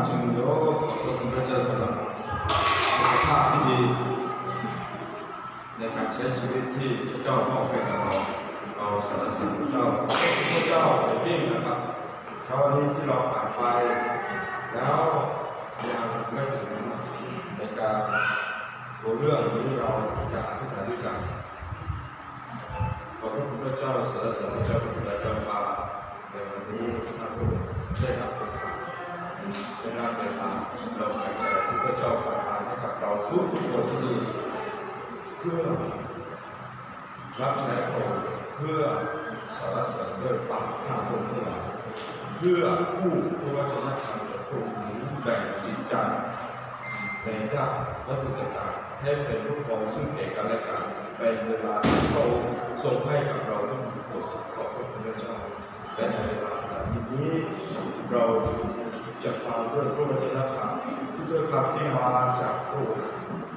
จึงยกขอบพระคุณพระเจ้าสำหรับสุขภาพที่ดีในการใช้ชีวิตที่พระเจ้ามอบให้กับเรา เราสรรเสริญพระเจ้า ขอบคุณพระเจ้าอย่างยิ่งนะครับ เช้านี้ที่เราผ่านไปแล้วยังไม่ถึงในการตัวเรื่องนี้เราจะอธิษฐานด้วยกัน ขอบพระคุณพระเจ้า สรรเสริญพระเจ้า พระบิดาเจ้าข้า ในวันนี้ข้าพระองค์ได้รับโอกาส ได้รับเวลา เราหายใจที่พระเจ้าประทานให้กับเราทุกๆคนที่นี่ เพื่อรับใช้พระองค์ เพื่อสรรเสริญด้วยปากข้าพระองค์ทั้งหลาย เพื่อพูดพระวจนะคำของพระองค์ หรือแบ่งจิตใจในด้านวัตถุต่างๆ ให้เป็นพระพรซึ่งแก่กันและกัน เป็นเวลาที่พระองค์ทรงให้กับเราทุกคน ขอบพระคุณพระเจ้า และในเวลาขณะนี้ เราจะฟังเรื่องพระวจนะคำ เรื่องคำที่มาจากพระองค์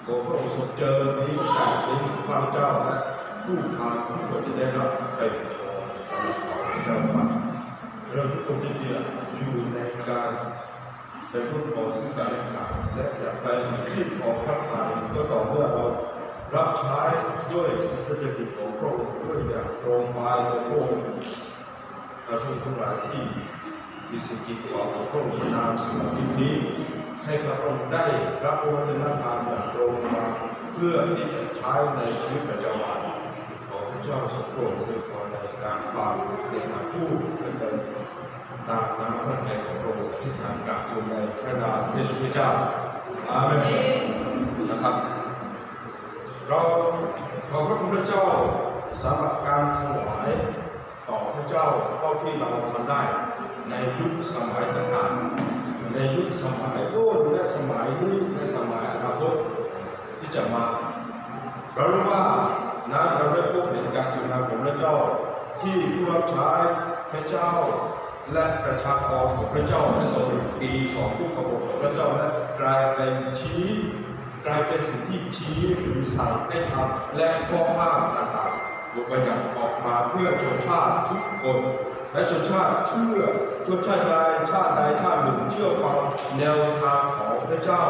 ขอพระองค์ทรงเจิมนี้จากเป็นข้าพเจ้าและผู้ฟังทุกคนที่ได้รับเป็นพรสำหรับข้าพเจ้าว่า เราทุกคนที่อยู่ในการเป็นผู้พรซึ่งกันและกัน และจะเป็นที่พอพระทัยก็ต่อเมื่อเรารับใช้ด้วยพระเจ้าของพระองค์ด้วยอย่างตรงไปในพระองค์ เราทุกคนทั้งหลายที่มีสิ่งกีดขวางของพระองค์ในนามสิ่งเหล่านี้ ให้ข้าพระองค์ได้รับพระวจนะทางอย่างตรงมา เพื่อที่จะใช้ในชีวิตประจำวัน ขอพระเจ้าทรงโปรดอวยพรในการฟังในการพูดเป็นไปตามน้ำพระทัยของพระองค์ อธิษฐานกราบทูลในพระนามพระเยซูคริสต์เจ้า อาเมน นะครับ เราขอบพระคุณพระเจ้าสำหรับการถวายต่อพระเจ้าเท่าที่เราทำได้ในยุคสมัยต่างๆ ในยุคสมัยโน้นและสมัยนี้และสมัยอนาคตที่จะมา เรารู้ว่านะ เราได้พบเห็นการทรงงานของพระเจ้า ที่ผู้รับใช้พระเจ้า และประชากรของพระเจ้าได้ทรงตีสองพุทธพจน์ของพระเจ้า และกลายเป็นชี้ กลายเป็นสิ่งที่ชี้หรือสั่งให้ทำ และข้อห้ามต่างๆ บทบัญญัติออกมาเพื่อชนชาติทุกคน และชนชาติเชื่อ ชนชาติใดชาติใดชาติหนึ่งเชื่อฟังแนวทางของพระเจ้า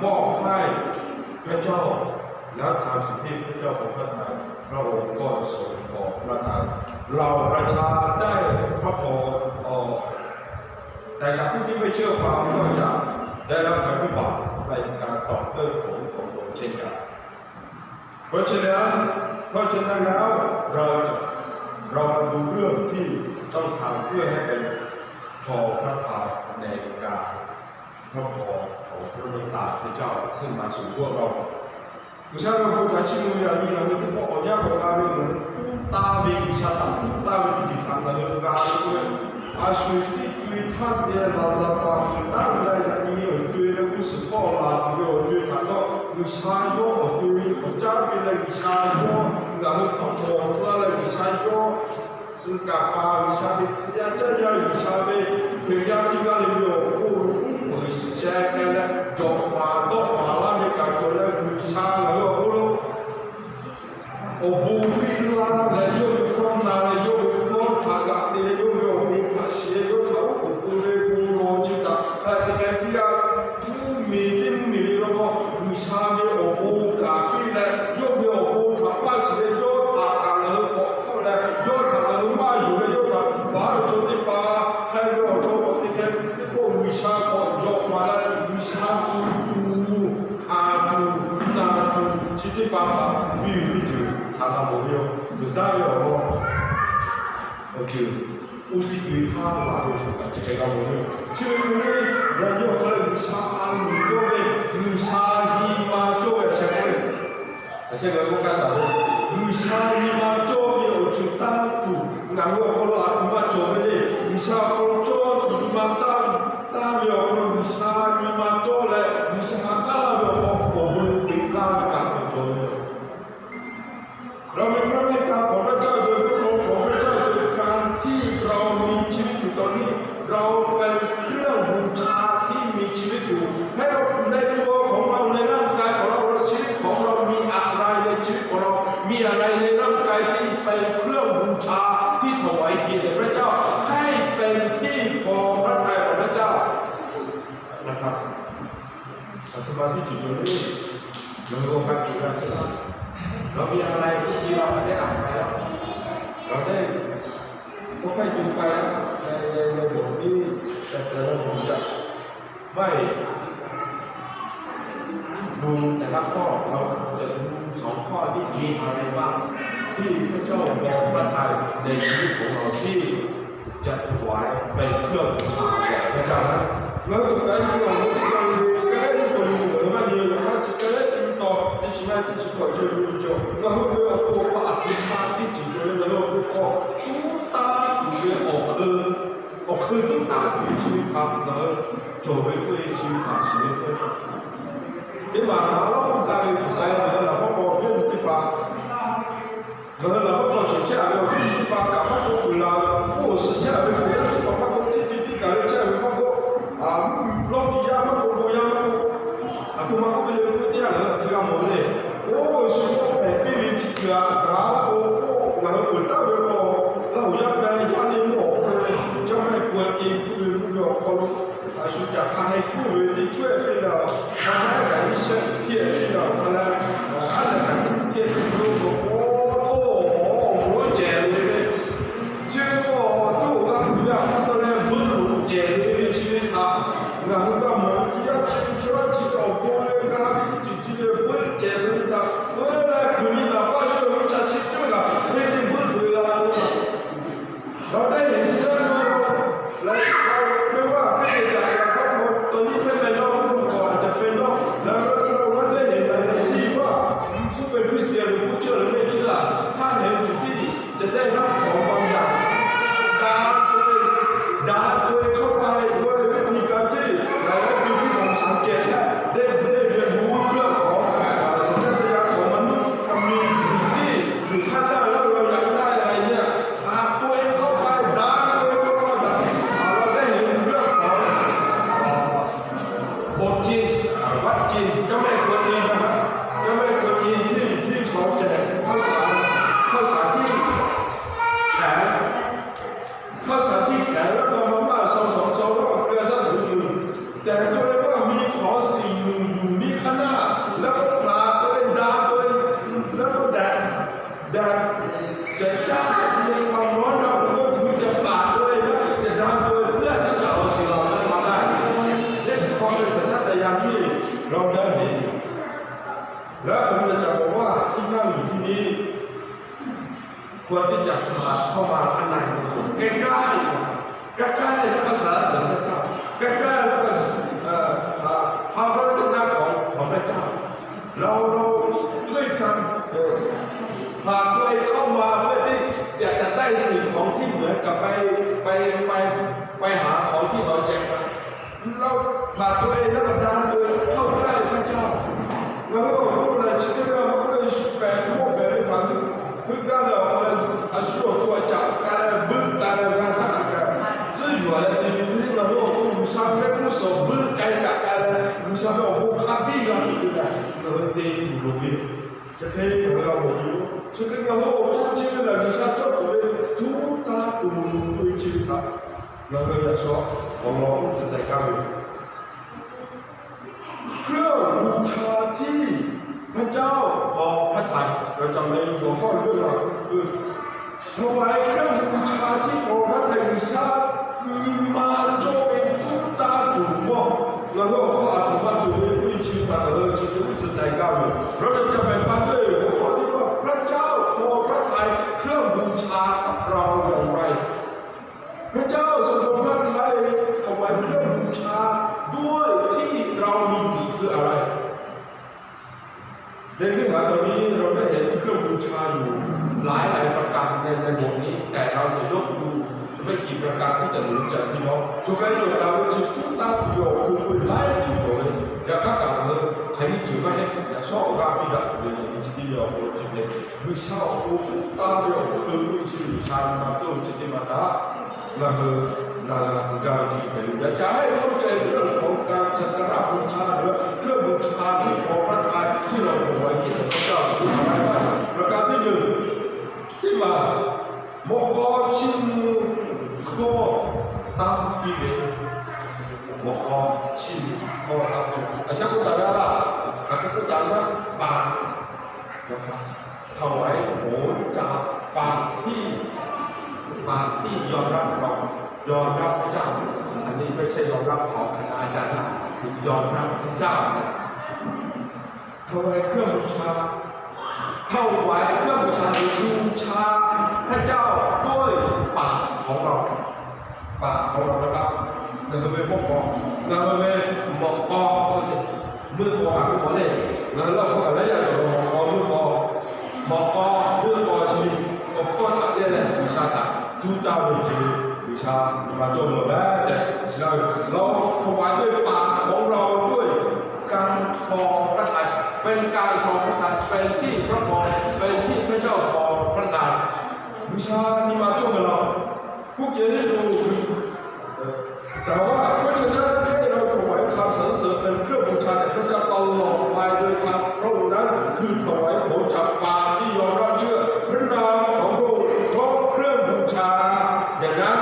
มอบให้พระเจ้า แล้วตามสิ่งที่พระเจ้าทรงพระทัย พระองค์ก็ทรงพอพระทัย เหล่าประชาได้พระพรออก แต่กับผู้ที่ไม่เชื่อฟังก็จะได้รับภัยพิบัติในการตอบด้วยผลของตนเช่นกัน เพราะฉะนั้น เพราะฉะนั้นแล้วเรา เรามาดูเรื่องที่ต้องทำเพื่อให้เป็นพอพระทัยในการพระพรของพระเมตตาพระเจ้าซึ่งมาสู่พวกเรา G'uiˬsha ve awˬ bon htaꞈ chiˇ mvuh ve aꞈ nyi ngaˬ hui teˇ pawˆ awˬ yanˇ k'awꞈ g'a ve ngaˬ hui tuˉ taˇ ve, G'uiˬsha htaꞈ tuˉ taˇ ve teˇ ceuˬ htaꞈ ngaˬ hui g'a ve k'oˆ ve, a shu teˇ co-e htaˇ ve laˍzaˍ paˍ tuˬ taˉ ve leh yaꞈ nyi awˬ co-e ve g'uˇ suhˍ hpawˇ laˬ tuˬ ve awˬ co-e htaꞈ dawˇ G'uiˬsha yawˇ awˬ co-e htaꞈ caˉ ve leh G'uiˬsha yawˇ ngaˬ hui htaꞈ mawˬ tcuh laˇ leh G'uiˬsha yawˇ tcuh kaˍ paˍ G'uiˬsha ve tcuh yaˇ caˇ yaˇ G'uiˬsha ve Hkriꞈ yaˇ teˇ g'aˇ le ve awˬ hk'oˆ lo uˉ peunˍ shiˍ sheh k'ai leh, jawꞈ paˍ dawˆ paˍ laˇ ve kaꞈ cawˬ leh, G'uiˬsha ngaˬ hui awˬ hk'oˆ lo awˬ bon piˇ laˇ leh, yawˇ ve hkawˇ na leh, yawˇ ve hkawˇ htaꞈ g'aꞈ te leh, yawˇ ve awˬ bon htaꞈ shiˍ leh, yawˇ htaꞈ oˉ k'oˍ pui ve bon lawˬ chi htaꞈ hk'a te k'ai piˇ g'a. Mvuhˇmiˬ teˇ mvuhˇmiˬ le law k'o, G'uiˬsha ve awˬ bon kaꞈ piˇ leh, yawˇ ve awˬ bon htaꞈ maˇ shiˍ leh, yawˇ htaꞈ kaꞈ ngaˬ hui k'awꞈ hpfuhˆ leh, yawˇ htaꞈ ngaˬ hui maˇ yonˍ leh, yawˇ htaꞈ baˬ ve chaw teˇ hpaˍ hk'a ve awˬ chaw k'awꞈ te k'ai teˇ pawˆ G'uiˬsha k'awꞈ jawꞈ maˍ leh, G'uiˬsha tuˬ tuˬ, hkanˍ tuˬ, naˬ tuˬ chi teˇ hpaˍ htaꞈ piˇ ve teˇ ceuˬ htaꞈ g'a mawˬ ve yoˬ. Tuˬ taˍ ve awˬ lawn awˬ ceuˬ oˇ teˇ co-e htaˇ laˬ ve awˬ ceuˬ kaꞈ chi hk'e g'a mawˬ ve yoˬ. Chi ve hk'e le, yaꞈ nyi awˬ hk'aw leh G'uiˬsha a loˍ cawˇ ve, G'uiˬsha nyi ma cawˇ ve a sheh k'oˆ ve, a sheh ngaˬ hui k'oˆ hk'a taˍ ve, G'uiˬsha nyi ma cawˇ ve awˬ ceuˬ tanˇ tuˬ ngaˬ hui awˬ hk'aw lo a tuˬ maˇ cawˬ ve le. G'uiˬsha awˬ hk'aw lo cawˇ tuˬ nyi ma tanˇ, tanˇ ve awˬ hk'aw lo G'uiˬsha nyi ma cawˇ leh, G'uiˬsha a kaˉ laˇ ve awˬ hk'aw awˬ bon peꞈ laˇ ve kaꞈ awˬ cawˬ ve yoˬ. เรามีพระเมตตาของพระเจ้า โดยพระพรของพระเจ้า โดยการที่เรามีชีวิตอยู่ตอนนี้ เราเป็นเครื่องบูชาที่มีชีวิตอยู่ ให้เราในตัวของเรา ในร่างกายของเรา ในชีวิตของเรา มีอะไรในชีวิตของเรา มีอะไรในร่างกายที่เป็นเครื่องบูชาที่ถวายเกียรติ Aˬ htoꞈ ma teˇ ceuˬ cawˬ le. Ngaˬ hui awˬ g'a tuˬ g'a ceh laˇ. Nawˬ ve a lai teˇ ceuˬ la ve teˇ g'aˇ hk'a laˇ. Nawˬ teˇ k'oˆ hk'e tuˬ k'ai laˇ. Leh leh leh bawˬ piˇ, leh leh bawˬ piˇ a. Maˇ heˆ. ดูแต่ละข้อ เราจะดู สองข้อ นี้มีอะไรบ้าง ที่พระเจ้ามองพระทัยในชีวิตของเรา ที่จะถวายเป็นเครื่องบูชาแด่พระเจ้านั้น Ngaˬ hui tuˬ k'ai nyi awˬ hk'aw lo teˇ ca ve, ka leh nyi taw nyi tuˬ ngaˬ hui maˇ nyi ve, maˇ chi ka leh nyi taw teˇ chi maˇ teˇ chi k'awꞈ cawˬ ve cawˬ. Ngaˬ hui ve awˬ to hk'aw aˬ htoꞈ ma teˇ ceuˬ cawˬ ve, ngaˬ hui awˬ to hk'aw tuˉ taˇ tuˬ ve awˬ hk'eun, awˬ hk'eun tuˉ taˇ tuˬ ve chi ve htaꞈ ngaˬ hui cawˬ ve k'oˆ ve chi ve htaꞈ shiˍ ve k'o, teˇ maˬ a lawˉ k'oˆ ka ve tuˬ k'ai ngaˬ hui laˬ hawˉ k'aw yawˇ nyi teˇ hpaˍ Ngaˬ hui laˬ hawˉ k'aw shiˍ chehˇ a ve awˬ viˉ nyi teˇ hpaˍ kaꞈ maˇ k'oˆ, kuˬ laˬ k'oˆ awˬ suhˍ chehˇ a ve kuˬ yaˇ teˇ hpaˍ maˇ k'oˆ, teˇ ceuˬ teˇ kaˬ lo chehˇ a ve maˇ k'oˆ, lawˇ kiˬ yaˇ maˇ k'oˆ, bon yaˇ maˇ k'oˆ, aˬ htoꞈ ma k'oˆ ve le k'oˆ ve teˇ g'aˇ ngaˬ hui hk'e g'a mawˬ ve le. Oˇ shu k'oˆ hpehꞈ piˇ ve teˇ ceuˬ a, ngaˬ k'o k'o ngaˬ hui peuˬ taˍ ve k'o, Laˇ huˍ yaˇ pehˇ jaˇ le mawˬ k'oˆ ve, caˇ maˇ heˆ k'o e k'oˆ ve mvuhˇ ve awˬ hk'aw lo, a shu caˬ hk'a hk'e k'oˆ ve teˇ ceuˬ e piˇ daꞈ, hk'a hk'e kaꞈ iˉ shehˆ tiˇ e piˇ daꞈ hk'a leh, a lehˬ kaꞈ tiˇ e piˇ ve k'o, oˇ htaˇ awˬ moˍ lonˉ cehˬ ve le. Chi ve k'o, awˬ to g'a tuˬ ve a hk'a taw leh veuˆ loꞈ cehˬ ve chi ve htaꞈ ngaˬ hui g'a mawˬ ve teˇ yanˇ, chi ve chaw chi awˬ bon leh g'a ve teˇ ceuˬ chi ve veuˆ cehˬ ve htaꞈ veuˆ leh kuiˬ nyi naˍ paˇ shu ve ca chi cawˇ kaꞈ hk'e te veuˆ loꞈ e la ve Laˇ teˇ heˍ nyi laˇ ve, laˇ ve, ไม่ว่า hk'e te caꞈ kaꞈ k'o, taw nyiˇ hk'e hpehꞈ nawˇ, mvuhˇ hk'aw a ca hpehꞈ nawˇ, laˇ ve, laˇ teˇ heˍ laˇ ve nyiˇ vaˇ, mvuhˇ hpehꞈ Hkriꞈ yaˇ ve k'oˆ chehˇ ve mehˆ chehˇ laˇ, hk'aˇ hehˍ suhˍ tiˉ, ca teˇ g'aˇ hk'awꞈ maˇ yaꞈ, daꞈ k'oˆ ve, daꞈ k'oˆ ve hkawˇ k'ai k'oˆ ve, ve hkiˬ kaꞈ tiˉ, laˇ ve ve hkiˬ kaꞈ shaˍ kehˬ leh, deˇ deˇ ve bon g'uˇ g'uˇ hk'awꞈ, suhˍ caˇ teˇ g'aˇ hk'awꞈ maˇ nuˇ, a miˬ suhˍ tiˉ, G'uiˬ hk'aˇ daˇ ve laˇ ve yaꞈ laˇ ve a nyi a, a k'oˆ ve hkawˇ k'ai daꞈ k'oˆ ve hkawˇ k'ai daꞈ, a laˇ teˇ heˍ ve g'uˇ g'uˇ hk'awꞈ อดกิน วัดกิน เจ้าแม่กวนอิมนะฮะ เจ้าแม่กวนอิม ที่ที่เขาแจกข้าวสาร ข้าวสารที่แขน ข้าวสารที่แขน แล้วก็มาม่าซองสองซอง แล้วก็เกลือสักถุงหนึ่ง แต่ตัวเองว่ามีของสิ่งหนึ่งอยู่นี้ข้างหน้า แล้วก็ปราบตัวเอง ด่าตัวเอง แล้วก็แดด แดดจะจ้า มีความร้อน เราก็ถือจะปาดตัวเอง แล้วจะดันตัวเอง เพื่อที่จะเอาสิ่งเหล่านั้นมาได้ นี่คือความเป็นสัญชาตญาณที่เราได้เห็น แล้วผมอยากจะบอกว่าที่นั่งอยู่ที่นี้ ควรที่จะผ่านเข้ามาข้างใน ใกล้ๆ ใกล้ๆ แล้วก็สรรเสริญพระเจ้า ใกล้ๆ แล้วก็ เอ่อ เอ่อ ฟังพระวจนะของ ของพระเจ้า เรา เราช่วยกัน เอ่อ ผ่านตัวเองเข้ามาเพื่อที่จะ จะได้สิ่งของที่เหมือนกับไป ไป ไป ไปหาของที่เขาแจกมา เราผ่านตัวเองแล้วก็ดันตัวเองเข้าใกล้พระเจ้า Ngaˬ hui awˬ to lehˬ chi teˇ g'aˇ maˇ k'oˆ leh Yeˍsuˆ pehꞈ mawˇ pehꞈ ve htaꞈ hui, hui gaˇ leh awˬ hk'aw leh a shu awˬ to a caꞈ k'ai leh buiˆ k'ai leh g'a htaˇ kaꞈ, tcuhˇ yuˬ a leh te ve hk'e le ngaˬ hui awˬ to G'uiˬsha mehˆ g'uˇ suhˍ buiˆ k'ai caꞈ k'ai leh G'uiˬsha ve awˬ bon hk'a biˇ g'a tuˬ ve kaꞈ ngaˬ hui te tuˬ loˍ ve, chi hk'e ngaˬ hui g'a mawˬ ve yoˬ. Chi hk'e ngaˬ hui awˬ to chi ve lehˬ G'uiˬsha cawˇ tuˬ ve tuˉ taˇ tuˬ loˍ k'oˆ ve chi ve htaꞈ ngaˬ hui yaꞈ shaw awˬ lawn k'oˆ tcuh ceh gaˇ ve เครื่องบูชาที่พระเจ้าพอพระทัย เราจำในหัวข้อเรื่องราวก็คือ ถวายเครื่องบูชาที่พอพระทัย G'uiˬsha มาโจมตีทุกตาถูกมอบ Ngaˬ hui awˬ hk'aw aˬ htoꞈ ma tuˬ ve k'oˆ ve chi htaꞈ ngaˬ hui chi hk'e uˉ tcuh teh gaˇ ve yoˬ. เราจะแบ่งปันด้วยหัวข้อที่ว่าพระเจ้าพอพระทัยเครื่องบูชากับเราอย่างไร พระเจ้าทรงพอพระทัยถวายเครื่องบูชาด้วยที่เรามีอยู่คืออะไร ในเนื้อหาตอนนี้เราได้เห็นเครื่องบูชาอยู่หลายหลายประการในในบทนี้ แต่เราจะยกดูไม่กี่ประการที่จะหนุนใจพี่น้อง Choˬ kaˬ ve cawˬ taˍ ve chi tuˉ taˇ tuˬ ve awˬ hk'aw lo laiˉ ceuˬ cawˬ ve, yaꞈ hk'aˇ kaꞈ ngaˬ hui hk'aˬ nyiˇ ceuˬ maˇ heˆ, yaꞈ shawˉ awˬ g'aˇ piˇ daꞈ tuˬ ve awˬ ceuˬ chi teˇ ve awˬ hk'aw lo chi hk'e G'uiˬsha awˬ pon tuˉ taˇ ve awˬ hk'eun k'oˆ ve chi G'uiˬsha nyi ma cawˇ ve chi teˇ ma htaꞈ ngaˬ hui na g'a tcuh gaˇ ve chi hk'e ve, yaꞈ ca heˆ k'oˆ ceh ve เรื่องของการสักการะบูชา หรือว่าเครื่องบูชาที่พอพระทัยที่เราถวายเกียรติแด่พระเจ้า คืออะไรบ้าง ประการที่หนึ่ง teˇ maˬ, mawꞈ k'aw chiˇ mvuh hkawˇ tanˇ piˇ ve, mawꞈ k'aw Chi hk'aw htaꞈ k'oˆ, a shaˉ k'oˆ taˍ g'a laˇ, a shaˉ k'oˆ taˍ g'a, ปาก ถวายผลจากปากที่ ปากที่ยอมรับเรา ยอมรับพระเจ้า อันนี้ไม่ใช่ยอมรับของคณาจารย์นะ คือยอมรับพระเจ้านะ ถวายเครื่องบูชา ถวายเครื่องบูชา หรือบูชาพระเจ้าด้วยปากของเรา ปากของเรานะครับ Ngaˬ hui ve mawˇ k'aw, ngaˬ hui ve mawꞈ k'aw, meuˇ k'aw kaꞈ k'oˆ k'o le, ngaˬ hui laˇ k'o kaꞈ laiˉ yaˇ cawˬ mawꞈ k'aw meuˇ k'aw, mawꞈ k'aw meuˇ k'aw chi awˬ hkawˇ htaꞈ leh leh G'uiˬsha htaꞈ tuˉ taˇ ve ce, G'uiˬsha nyi ma cawˇ ve laˬ tehꞈ, เราถวายด้วยปากของเราด้วยการทอพระทัย เป็นการทอพระทัย เป็นที่พระพร เป็นที่พระเจ้าพอพระทัย G'uiˬsha nyi ma cawˇ ve laˬ. ผู้เขียนให้ดู แต่ว่าเพราะฉะนั้นให้เราถวายคำสรรเสริญเป็นเครื่องบูชาแด่พระเจ้าตลอดไปโดยธรรม พระองค์นั้นคือถวายผลจากปากที่ยอมรับเชื่อพระนามของพระองค์ เพราะเครื่องบูชาอย่างนั้น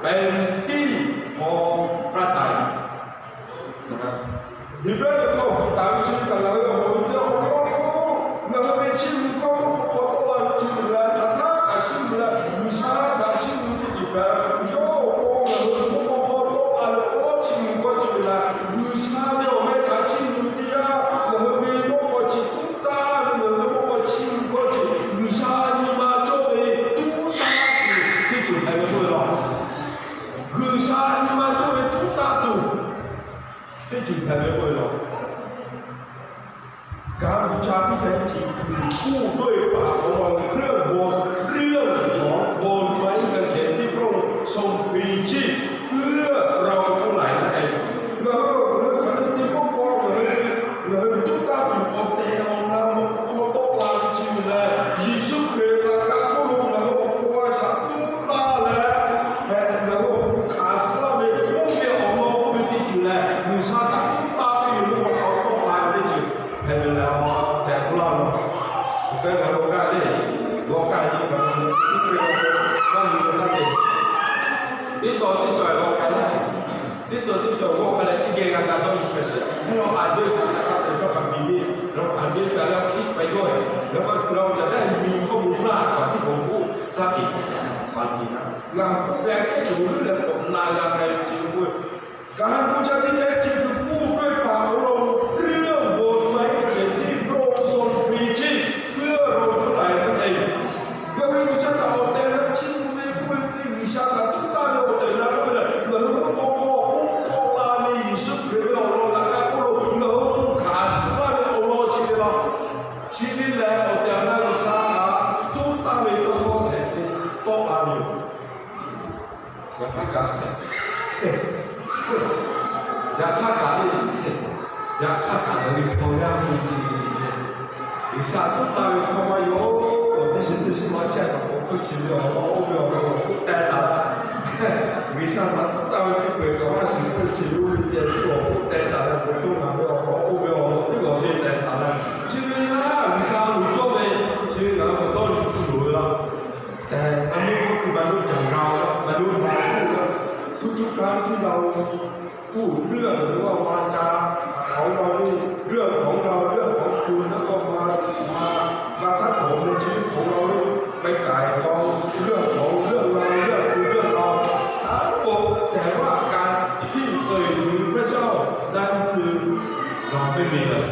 เป็นที่พอพระทัย Heˍbrehˇ ve hk'aw htaꞈ tanˇ chi kaꞈ ngaˬ hui awˬ hk'aw lo te awˬ hk'aw lo, ngaˬ hui ve chiˇ mvuh hkawˇ k'o k'awꞈ tawˆ la ve chi ve leh, hk'aˬ htaˇ kaꞈ chiˇ mvuh leh, G'uiˬsha htaꞈ chiˇ mvuh teˇ ceuˬ kaꞈ yawˇ awˬ pon ngaˬ hui k'awꞈ tawˆ la ve awˬ chiˇ mvuh hkawˇ chi ve leh, G'uiˬsha ve awˬ meh htaꞈ chiˇ mvuh teˇ yanˇ, ngaˬ hui ve mawˇ k'aw chi tuˉ taˇ ve, ngaˬ hui ve mawˇ k'aw chiˇ mvuh hkawˇ chi G'uiˬsha nyi ma cawˇ ve tuˉ taˇ tuˬ teˇ ceuˬ hpehꞈ ve k'oˆ ve laˬ. G'uiˬsha nyi ma cawˇ ve tuˉ taˇ tuˬ teˇ ceuˬ hpehꞈ ve k'oˆ ve laˬ. การบูชาที่แท้จริงคือพูดด้วยปากของเราเรื่องบน เรื่องของบนไม้กางเขนที่พระองค์ทรงพลีชีพเพื่อเราทั้งหลายนั่นเอง Ngaˬ hui ngaˬ hui hk'aˬ hk'e te mawˇ k'aw ngaˬ hui, ngaˬ hui tuˉ taˇ tuˬ awˬ tehˬ awˬ na mawˇ k'aw tawˆ la ve chi ve leh, Yeˍsuˆ Hkriꞈ htaꞈ kaꞈ hk'oˆ lo ngaˬ hui awˬ pon a shaꞈ tuˉ taˇ leh, hk'e ngaˬ hui awˬ pon hkanˍ suh laˇ ve oˇ ve awˬ lawn k'oˆ ve teˇ ceuˬ lehˬ, G'uiˬsha htaꞈ tuˉ taˇ ve yoˬ. Mawˇ k'aw tawˆ la ve teˇ ceuˬ hpehꞈ ve leh, tehꞈ k'oˆ laˇ ve, hk'e ngaˬ hui g'aw k'ai le, g'aw k'ai ve, teˇ hk'e g'aw k'ai ve, g'aˇ nyi ve laˇ te, teˇ taw teˇ taw g'aw k'ai laˇ, teˇ taw teˇ taw g'aw k'ai leh teˇ geh g'a ga dawˇ shu ve sheˍ. Hk'e law a dehꞈ htaꞈ kaꞈ te shaw kaꞈ miˬ ve, law a dehꞈ kaꞈ leh hkiˆ pehꞈ yawˇ ve, law a dehꞈ kaꞈ leh miˬ hkawˇ mvuh naˇ kaꞈ tiˉ k'awꞈ k'oˆ saˉ tiꞈ pa tiꞈ na. Ngaˬ k'oˆ ve a kehˉ tuˬ leuˉ leh k'awꞈ na g'a k'ai ve chi ve k'oˆ ve, การบูชาที่แท้จริงคือพูดด้วยปากของเราเรื่องบนไม้กางเขนที่พระองค์ทรงพลีชีพเพื่อเราทั้งหลายนั่นเอง Ngaˬ hui G'uiˬsha htaꞈ awˬ tehˬ na chiˇ mvuh ve k'oˆ ve teˇ, G'uiˬsha htaꞈ tuˉ taˇ ve awˬ tehˬ na k'oˆ ve lehˬ, ngaˬ hui mawˇ k'aw k'awꞈ tawˆ la ve Yeˍsuˆ Hkriꞈ ve awˬ lawn laꞈ ka hk'oˆ lo ngaˬ hui hkanˍ suh laˇ ve awˬ lawn chi ve law. Chi ve lehˬ, awˬ tehˬ awˬ na G'uiˬsha htaꞈ tuˉ taˇ ve tawˇ hkawˇ lehˬ, tawˆ la ve yoˬ. Yaꞈ hk'aˇ kaꞈ, yaꞈ hk'aˇ kaꞈ le, yaꞈ hk'aˇ kaꞈ ngaˬ hui chaw yaˇ k'oˆ ve chi ve, G'uiˬsha tuˉ taˇ ve hkawˇ maˇ yaw, awˬ teˇ shiˍ teˇ shiˍ maˇ chehˇ kaꞈ k'awꞈ hk'oˆ chi ve awˬ lawn oˇ ve awˬ lawn k'oˆ teh taˍ la. G'uiˬsha htaꞈ tuˉ taˇ ve teˇ peu-eˬ kaꞈ maˇ shiˍ k'oˆ chi ve oˇ ve ceh tuˉ awˬ k'oˆ teh taˍ leh, k'awꞈ toˇ ngaˬ ve awˬ lawn oˇ ve awˬ lawn teˇ g'aw ve teh taˍ la. Chi ve laˇ G'uiˬsha loˍ cawˇ ve, chi ve ngaˬ hui k'awꞈ dawˇ nyi tuˬ loˍ ve laˇ. Tehꞈ, a miˇ k'oˆ tuˬ maˇ nuˇ jaˬ g'a-o, maˇ nuˇ maˇ tuˬ-o. Tuˉ tuˉ kanˉ tiˉ la-o. พูดเรื่อง หรือว่าวาจาของเรานี่ เรื่องของเรา เรื่องของคุณ แล้วก็มา มา มาทับถมในชีวิตของเรานี่ ไปไก่กองเรื่องของเรื่องเรา เรื่องคุณเรื่องเรา ทั้งหมด แต่ว่าการที่เอ่ยถึงพระเจ้านั้นคือเราไม่มีเลย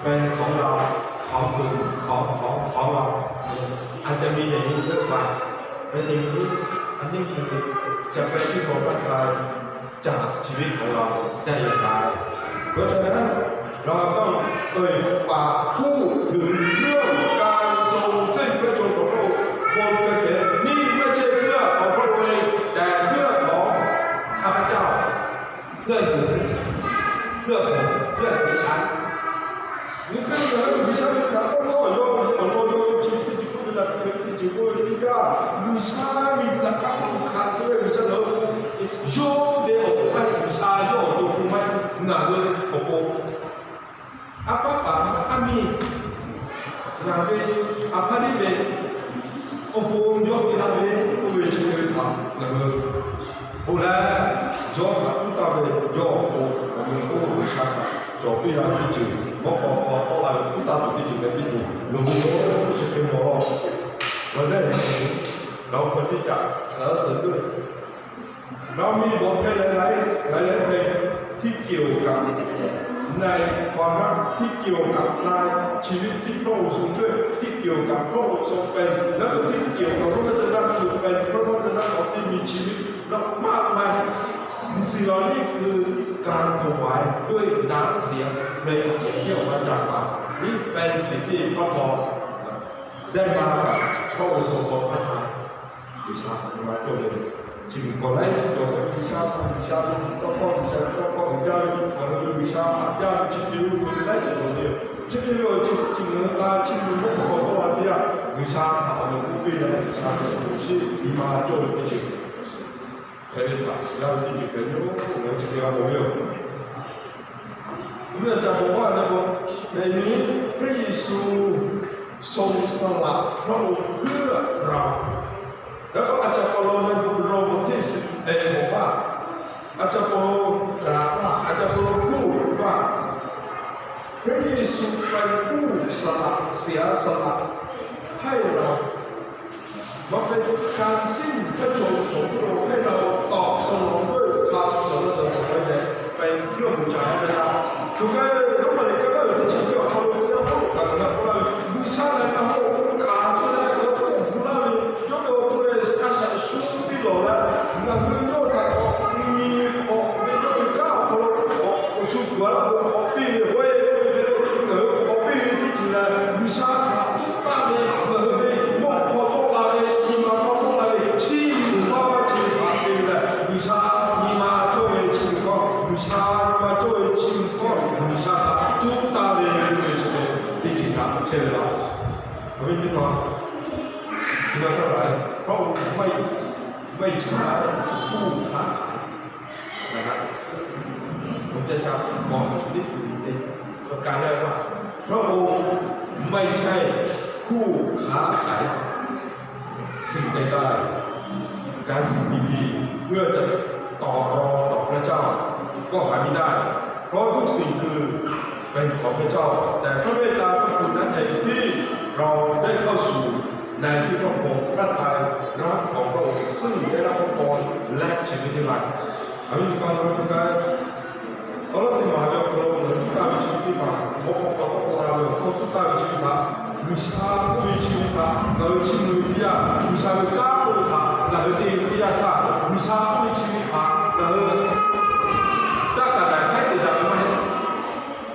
เป็นของเรา ของคุณ ของ ของ ของเรา อาจจะมีอย่างนี้เยอะไป เป็นอย่างนี้ อันนี้คือจะเป็นที่พอพระทัยจากชีวิตของเราได้อย่างไร เพราะฉะนั้นเราต้องเอ่ยปากพูดถึงเรื่องการทรงสิ้นพระชนม์ของพระองค์บนกางเขน นี่ไม่ใช่เพื่อของพระองค์เอง แต่เพื่อของข้าพเจ้า เพื่อหนู เพื่อผม เพื่อดิฉัน Ngaˬ hui G'uiˬsha ve htaꞈ k'awꞈ k'awꞈ yawˇ awˬ lawn yawˇ chi teˇ ceuˬ k'oˆ ve htaꞈ teˇ ceuˬ k'oˆ ve teˇ yanˇ, G'uiˬsha miˬguiˬ htaꞈ kaꞈ k'awꞈ hkanˍ suh ve G'uiˬsha ngaˬ hui yawˇ ve awˬ to maˇ G'uiˬsha yawˇ awˬ to k'oˆ maˇ ngaˬ hui awˬ pon a paˉ paˍ aˉ miˇ ngaˬ ve a hpaˇ liˇ ve awˬ pon yawˇ te laˇ ve k'oˆ ve chi ve htaꞈ ngaˬ hui bon leh, yawˇ htaꞈ tuˉ taˇ ve yawˇ awˬ pon Cawˬ piˇ la ve teˇ ceuˬ, mawˇ k'aw hk'aw tawˆ la ve tuˉ taˇ tuˬ teˇ ceuˬ leh piˇ tuˬ loˍ ve yoˬ. Chi hk'e mawˬ law, ngaˬ hui lehˬ, ngaˬ hui hk'aw teˇ caꞈ saˍ laꞈ suhˍ g'euˆ, Naomi บอก hpehˇ leh laiˉ laiˉ hpehˇ ที่เกี่ยวกับในความรัก ที่เกี่ยวกับในชีวิตที่พระองค์ทรงช่วย ที่เกี่ยวกับพระองค์ทรงเป็น แล้วก็ที่เกี่ยวกับพระวจนะ คือเป็นพระวจนะของที่มีชีวิตมากมาย สิ่งเหล่านี้คือการถวายด้วยน้ำเสียง เพลงเสียงที่ออกมาจากปาก นี่เป็นสิ่งที่พระพรได้มาจากพระองค์ทรงพระทัย G'uiˬsha htaꞈ nyi ma cawˇ ve, chi beuꞈ k'awꞈ laiˉ ceuˬ cawˬ ve, G'uiˬsha, G'uiˬsha ve tawˇ hkawˇ, G'uiˬsha ve tawˇ hkawˇ uiˍ jaˇ ve, ngaˬ hui ve G'uiˬsha haꞈ jaˇ ve chi hk'e ve, laiˉ ceuˬ cawˬ ve yoˬ. Chi hk'e ve awˬ ceuˬ chi ngaˬ hui k'a chi beuꞈ mawˇ k'aw tawˆ la piˇ-a, G'uiˬsha htaꞈ awˬ meꞈ k'oˆ piˇ leh G'uiˬsha ve awˬ shiˉ nyi ma cawˇ ve teˇ ceuˬ hpehꞈ ve htaꞈ shiˍ laˇ ve teˇ ceuˬ hpehꞈ ve yoˬ. Ngaˬ hui chi hk'e g'a mawˬ ve yoˬ. Mvuhˇmiˬ อาจารย์ บอกว่า ในบทในนี้ พระเยซูทรงสละพระองค์เพื่อเรา แล้วก็ อาจารย์เปาโล ในบทโรมบทที่สิบเอ็ดบอกว่า อาจารย์เปาโลกล่าวว่า อาจารย์เปาโลพูดว่า พระเยซูเป็นผู้สละ เสียสละให้เรา มันเป็นการสิ้นพระชนม์ของพระองค์ ให้เราตอบสนองด้วยความสรรเสริญของพระบิดา เป็นเครื่องบูชาให้พระเจ้า Choˬ kaꞈ yawˇ maˇ lehˬ kaˇ kaˇ uiˍ teˇ chi teˇ awˬ hk'aw lo chi a hk'aw lo kaꞈ ngaˬ hui k'oˆ laˇ ve, G'uiˬsha lehˬ ngaˬ hui awˬ hk'aw lo kaꞈ suh leh ngaˬ hui awˬ to leh a shaꞈ shu piˇ lawˬ leh, ngaˬ hui yawˇ htaꞈ k'awꞈ nyi hk'awꞈ ve yawˇ ve kanˉ awˬ hk'aw lo k'awꞈ shu kuˬ a laˇ k'o hk'awꞈ piˇ ve, hk'awꞈ piˇ ve teˇ ceuˬ leh G'uiˬsha htaꞈ tuˉ taˇ ve, ngaˬ hui ve mawˇ hk'aw tawˆ la ve, nyi ma hk'aw tawˆ la ve, chiˇ mvuh maˇ maˇ chi htaꞈ te ve lehˬ, G'uiˬsha nyi ma cawˇ ve chi ve hkawˇ, G'uiˬsha nyi ma cawˇ ve chi ve hkawˇ, G'uiˬsha htaꞈ tuˉ taˇ ve, teˇ ceuˬ htaꞈ chehˇ ve laˇ. Awˬ viˉ teˇ hpaˍ, พระองค์ไม่ใช่คู่ค้าขาย นะครับ ผมจะจำบอกอีกนิดหนึ่งในประการแรกว่า พระองค์ไม่ใช่คู่ค้าขายสิ่งใดๆ การสิ่งดีๆ เพื่อจะต่อรองต่อพระเจ้า ก็หาไม่ได้ เพราะทุกสิ่งคือเป็นของพระเจ้า แต่พระเมตตาพระคุณนั้นเองที่เราได้เข้าสู่ในที่พระพรหมพระทัยรักของพระองค์ ซึ่งได้รับพระพรและชีวิตนิรันดร์ Aˬ viˉ nyi ma, ngaˬ hui teˇ g'aˇ awˬ lawn teˇ maˬ ve awˬ hk'aw lo ngaˬ hui tuˉ taˇ ve chi teˇ maˬ, mawˇ hk'aw k'awꞈ tawˆ la ve awˬ hk'aw tuˉ taˇ ve chi teˇ maˬ, G'uiˬsha k'oˆ ve chi teˇ hpaˍ ngaˬ hui chiˇ mvuh ve teˇ yanˇ, G'uiˬsha ve kanˉ k'oˆ ve htaꞈ ngaˬ hui te ve teˇ yanˇ htaˇ, G'uiˬsha k'oˆ ve chi teˇ hpaˍ ngaˬ hui taˇ kaˍ daꞈ hk'aiˉ te daꞈ ve maˇ heˆ.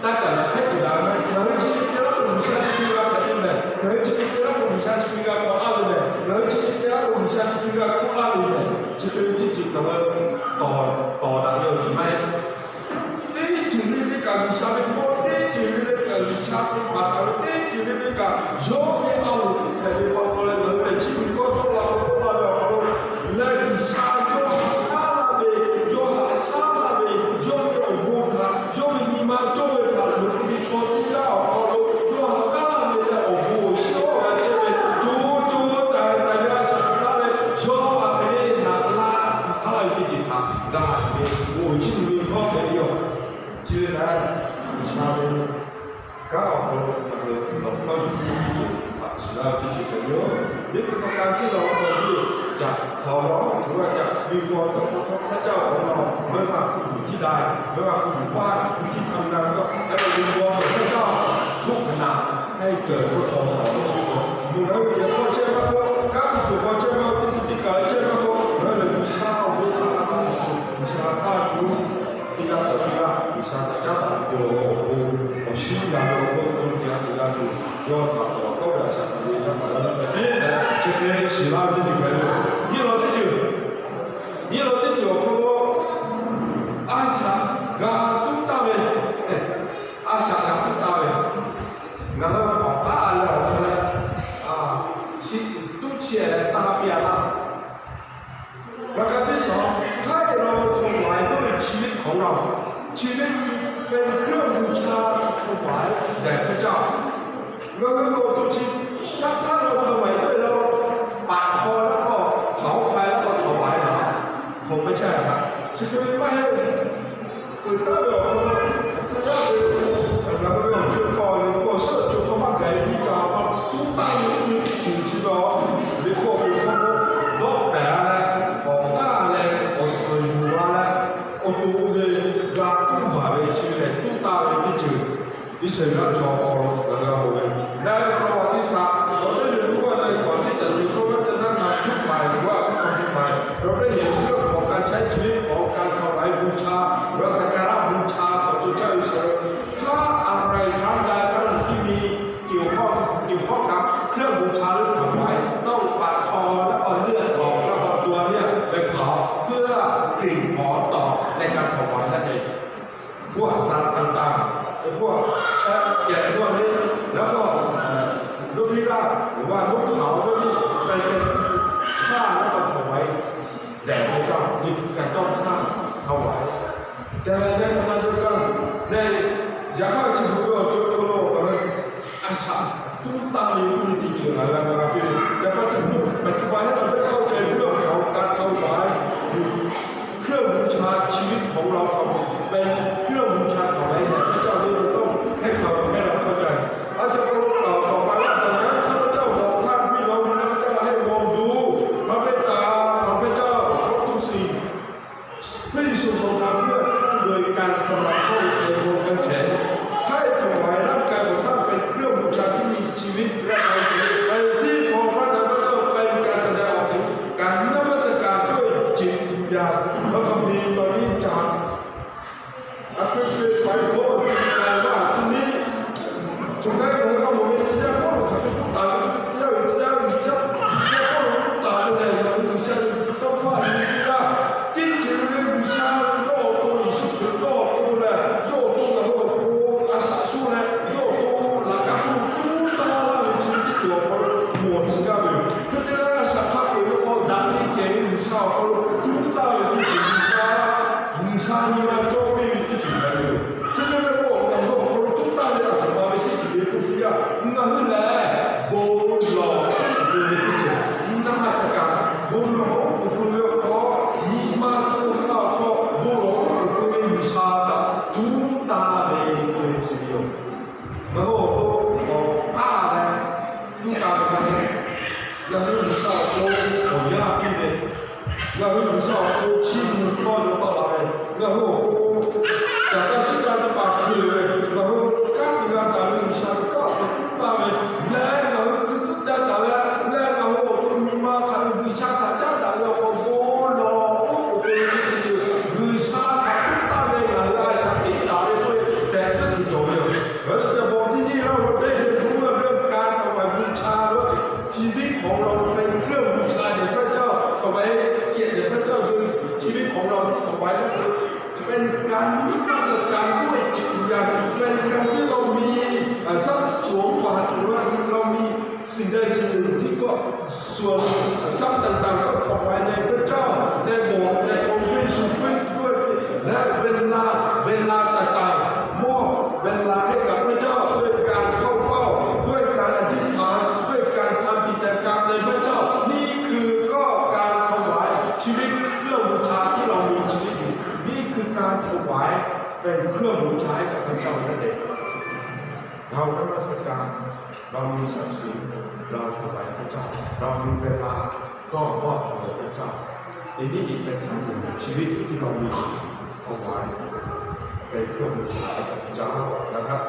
Taˇ kaˍ daꞈ hk'aiˉ te daꞈ ve maˇ heˆ. Ngaˬ hui chi hk'e te laˇ k'o G'uiˬsha chi hk'e g'a hpehꞈ ve mehˬ. Ngaˬ hui chi hk'e te laˇ k'o G'uiˬsha chi hk'e g'a hk'awꞈ laˇ ve mehˬ. Ngaˬ hui chi hk'e te laˇ k'o G'uiˬsha chi hk'e g'a k'oˆ laˇ ve mehˬ. Chi hk'e ve teˇ ceuˬ ngaˬ hui tawˍ tawˍ daꞈ ve awˬ ceuˬ maˇ heˆ. Teˇ ceuˬ le le kaꞈ G'uiˬsha ve mawˇ, teˇ ceuˬ le le kaꞈ G'uiˬsha ve maˍ taˍ ve, teˇ ceuˬ le le kaꞈ yawˇ ve a loˍ hpehꞈ ve pa taw leh ngaˬ hui lehˬ chi ve kawˇ tawˆ la k'o tawˆ la ve awˬ hk'aw lo leh G'uiˬsha yawˇ htaꞈ kaˉ laˇ ve, yawˇ htaꞈ shaˉ laˇ ve, yawˇ ve awˬ bon htaꞈ, yawˇ ve nyi ma cawˇ ve htaꞈ loꞈ ve chaw teˇ g'aˇ awˬ hk'aw lo yawˇ htaꞈ kaˉ laˇ ve leh awˬ bon awˬ shiˉ awˬ g'a chehˇ ve co co taiˍ taiˍ ve a shaꞈ teꞈ laˇ leh, yawˇ htaꞈ hk'e le naꞈ laˇ htaꞈ kaˉ laˇ ve teˇ ceuˬ htaꞈ g'a ve, bon awˬ shiˉ nyi ve hkawˇ hpehꞈ ve yoˬ. Chi ve lehˬ, G'uiˬsha ve kanˉ awˬ hk'aw lo ngaˬ hui nawˬ hkawˇ yuˬ piˇ ve teˇ ceuˬ htaꞈ shiˍ laˇ ve teˇ ceuˬ hpehꞈ ve yoˬ. นี่คือประการที่เราควรที่จะขอร้อง หรือว่าจะวิงวอนต่อพระเจ้าของเรา ไม่ว่าคุณอยู่ที่ใด ไม่ว่าคุณอยู่บ้าน คุณที่ทำงาน ก็ให้เราวิงวอนต่อพระเจ้าทุกขณะ ให้เกิดพระพรของพระองค์ Ngaˬ hui ve k'awꞈ chehˇ maˇ k'oˆ, kanˉ tuˬ k'awꞈ chehˇ maˇ k'oˆ, teˇ ceuˬ teˇ kaˬ chehˇ maˇ k'oˆ, ngaˬ hui lehˬ G'uiˬsha awˬ bon htaꞈ a tuˬ, G'uiˬsha a tuˬ, teˇ g'aˇ kaꞈ teˇ g'aˇ G'uiˬsha htaꞈ caˉ taˍ ve awˬ bon awˬ shiˉ g'a ve awˬ hk'aw lo cawˇ te a tuˬ g'a tuˬ, yawˇ htaꞈ k'awꞈ kawˆ ve a shaꞈ teꞈ ve yaˇ paˍ yaˇ miˇ hpehꞈ ve, chi hk'e shiˍ laˇ ve teˇ ceuˬ hpehꞈ ve yoˬ. Nyi law teˇ ceuˬ, nyi law teˇ ceuˬ awˬ hk'aw lo a shaꞈ g'a tuˉ taˇ ve, a shaꞈ g'a tuˉ taˇ ve, ngaˬ hui awˬ k'aˉ a leh awˬ hk'aw leh, a, chi tuˉ chi leh taˇ piˇ a laˇ. ประการที่สอง ให้เราถวายด้วยชีวิตของเรา ชีวิตเป็นเครื่องบูชาถวายแด่พระเจ้า Ngaˬ hui ve awˬ to chi taˇ htaˇ lo ถวาย ve law, paˍ hk'aw laˇ k'o, hpaˍ oˇ hk'a laˇ k'o ถวาย laˇ, hk'aw maˇ caˇ a. Chi hk'e ve maˇ heˆ. Peuˬ taˍ ve awˬ hk'aw lo, chi taˇ ve Iˉsaˍreˍlaˆ chaw awˬ lawn ngaˬ hui g'a mawˬ ve, ในประวัติศาสตร์ เราได้เรียนรู้ว่าในก่อนที่จะมีพระวจนะธรรมชุดใหม่ หรือว่าพระคัมภีร์ใหม่ เราได้เห็นเรื่องของการใช้ชีวิตของการถวายบูชา หรือว่าสักการะบูชาของชนชาติอิสราเอล พระอะไร พระใดพระหนึ่งที่มีเกี่ยวข้อง เกี่ยวข้องกับเครื่องบูชาหรือถวาย ต้องปาดคอแล้วก็เลือดออก แล้วก็ตัวเนี่ยไปเผา เพื่อกลิ่นหอมต่อในการถวายนั่นเอง พวกสัตว์ต่างๆ ไอ้พวกแกะพวกนี้ แล้วก็นกพิราบ หรือว่านกเขาพวกนี้ ไปเป็นฆ่าแล้วก็ถวายแด่พระเจ้า นี่คือการต้องฆ่าถวาย แต่ในขณะเดียวกัน ใน ယၤဟၣ် ချစ်သူတို့ ကျွန်တော်တို့ အစ သုတၢ်မီး ဦးတည်ချင်လာတာ แต่มาถึงปัจจุบัน ให้เราได้เข้าใจเรื่องของการถวาย เครื่องบูชาชีวิตของเรา เป็นเครื่องบูชาถวายแด่พระเจ้า ที่เราต้องให้เขา ให้เราเข้าใจ อาจารย์เปาโลกล่าวต่อไปว่า ดังนั้นข้าพเจ้าบอกท่านพี่น้องข้าพเจ้าให้มองดูพระเมตตาของพระเจ้า เพราะทุกสิ่ง พระเยซูทรงมาเพื่อท่านโดยการสมัครเข้าในโรงกางเขน ให้ถวายร่างกายของท่านเป็นเครื่องบูชาที่มีชีวิตและไร้เสีย เป็นที่พอพระทัยพระเจ้า เป็นการแสดงออกถึงการนมัสการด้วยจิตวิญญาณ พระคัมภีร์ตอนนี้จาก อันเป็นไปโดยจิตใจว่าที่นี้ Choˬ kaˉ ngaˬ hui g'a mawˬ ve, chi yaˇ Pawˇluꞈ hk'aˬ hk'e k'oˆ taˍ ve, chi yaˇ ve, chi yaˇ ve, chi yaˇ Pawˇluꞈ k'oˆ taˍ ve lehˬ, ngaˬ hui G'uiˬsha ve tawˇ hkawˇ a nyi teˇ yanˇ, teˇ ceuˬ ve G'uiˬsha yawˇ awˬ to, Yeˍsuˆ Hkriꞈ yawˇ awˬ to lehˬ, yawˇ awˬ to ngaˬ hui awˬ to a shaꞈ shuˉ leh, yawˇ awˬ to laꞈ kaˇ hk'oˆ lo tuˉ taˇ laˇ ve chi teˇ ceuˬ awˬ hk'aw lo mawˬ tcuh gaˇ ve yoˬ. Hk'e te leh, a shaꞈ hk'a peu-eˬ ve k'o, daꞈ ve kehˬ ve G'uiˬsha awˬ hk'aw lo tuˉ taˇ ve teˇ ceuˬ G'uiˬsha, G'uiˬsha nyi ma cawˇ piˇ ve teˇ ceuˬ hpehꞈ ve yoˬ. Chi hk'e ve k'o, ngaˬ hui awˬ hk'aw lo tuˉ taˇ ve a htoꞈ ma ve teˇ ceuˬ ve k'oˆ piˇ yaˇ, ngaˬ hui lehˬ bon lawˬ kuˬ pui ve teˇ ceuˬ, nyi naˇ maˇ suh kaꞈ, bon lawˬ kuˬ pui ve awˬ hk'aw, nyi ma cawˇ ve awˬ hk'aw bon lawˬ kuˬ pui ve G'uiˬsha htaꞈ tuˉ taˇ ve k'oˆ ve chi ve yoˬ. Ngaˬ hui awˬ to k'awꞈ taˇ leh tuˉ taˇ ve maˇ heˆ. Ngaˬ hui G'uiˬsha awˬ to awˬ yaˇ piˇ ve, ngaˬ hui G'uiˬsha awˬ to chiˇ mvuh htawˇ ve tawˆ la ve, ngaˬ hui awˬ to caˬ ka shiˉ ka teˇ hpaˍ hkui ve, ngaˬ hui kanˉ te g'a taˍ ve G'uiˬsha ve kanˉ awˬ hk'aw tuˉ taˇ ve, leh ngaˬ hui hkui tcuhˉ ca taˍ leh, leh ngaˬ hui awˬ to nyi ma hk'aˬ ve G'uiˬsha htaꞈ caˉ daꞈ ve awˬ hk'aw bon lawˬ kuˬ pui ve chi teˇ ceuˬ, G'uiˬsha htaꞈ tuˉ taˇ ve ngaˬ hui a shaꞈ teꞈ taˍ ve k'oˆ ve tehꞈ tcuhˉ kuiˬ cawˬ ve yoˬ. เราจะบอกที่นี่ เราได้เรียนรู้ว่าเรื่องการถวายบูชา ชีวิตของเราเป็นเครื่องบูชาแด่พระเจ้า ถวายเกียรติแด่พระเจ้า โดยชีวิตของเราที่ถวายนั้นเป็นการนมัสการด้วยจิตวิญญาณ เป็นการที่เรามีเอ่อทรัพย์สมบัติ หรือว่าเรามีสิ่งใดสิ่งหนึ่งที่ก็ส่วนทรัพย์ต่างๆก็ถวายในพระเจ้า ในโบสถ์ ในองค์พระเยซูคริสต์ด้วย และเวลา เวลาต่างๆ มอบเวลาให้กับพระเจ้าด้วยการเข้าเฝ้า ด้วยการอธิษฐาน ด้วยการทำกิจการในพระเจ้า นี่คือก็การถวายชีวิตเครื่องบูชาที่เรามีชีวิตอยู่ นี่คือการถวายเป็นเครื่องบูชาให้กับพระเจ้านั่นเอง เรานมัสการ เรามีทรัพย์สิน เราถวายพระเจ้า เรามีเวลาก็มอบถวายพระเจ้า อันนี้อีกเป็นทางหนึ่ง ชีวิตที่เรามีถวายเป็นเครื่องบูชาให้กับพระเจ้านะครับ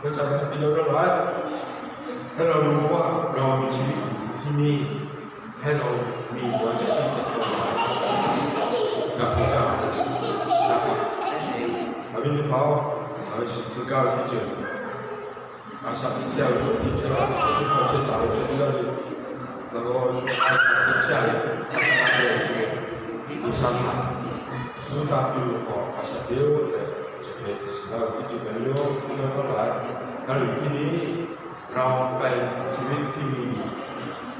พระเจ้าให้พี่น้องทั้งหลาย ให้เรารู้ว่าเรามีชีวิตอยู่ที่นี่ ให้เรามีหัวใจที่จะถวายกับพระเจ้านะครับ Amen. เอาพี่น้อง เอาสิบเก้าที่เจ็ด a shaꞈ teꞈ chehˇ ve, teꞈ chehˇ ve, teꞈ chehˇ ve, teꞈ chehˇ ve, a shaꞈ teꞈ chehˇ ve, a shaꞈ teꞈ chehˇ ve, a shaꞈ teꞈ chehˇ ve, G'uiˬsha htaꞈ tuˉ taˇ piˇ ve k'o, a shaꞈ teꞈ-oˬ tehꞈ chi hk'e shiˍ laˇ ve teˇ ceuˬ hpehꞈ ve yoˬ. Teˇ yanˇ htaˇ laiˉ, ngaˬ hui hk'e le, เราเป็นชีวิตที่มีอยู่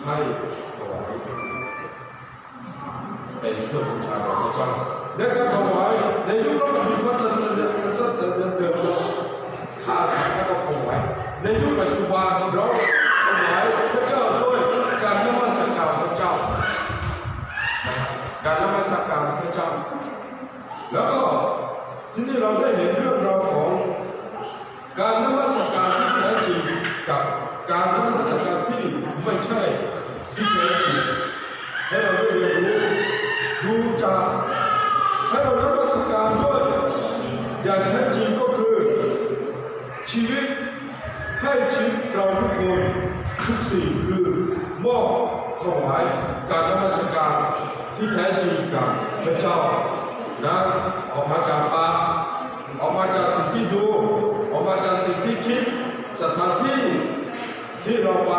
ให้ถวาย เป็นเครื่องบูชาแด่พระเจ้า และการถวายในยุคพระคัมภีร์พันธสัญญา พันธสัญญาเดิม ข้าสัตว์ก็ต้องถวาย ในยุคปัจจุบันเราถวายพระเจ้าด้วยการนมัสการพระเจ้า การนมัสการพระเจ้า แล้วก็ที่นี่เราได้เห็นเรื่องราวของการนมัสการที่แท้จริงกับการนมัสการที่ไม่ใช่ที่แท้จริง ให้เราได้เรียนรู้ ดูจาก ให้เรานมัสการด้วยอย่างแท้จริงก็คือชีวิต ที่แท้จริงกับพระเจ้านะ ออกมาจากปาก ออกมาจากสิ่งที่ดู ออกมาจากสิ่งที่คิด สถานที่ที่เราไป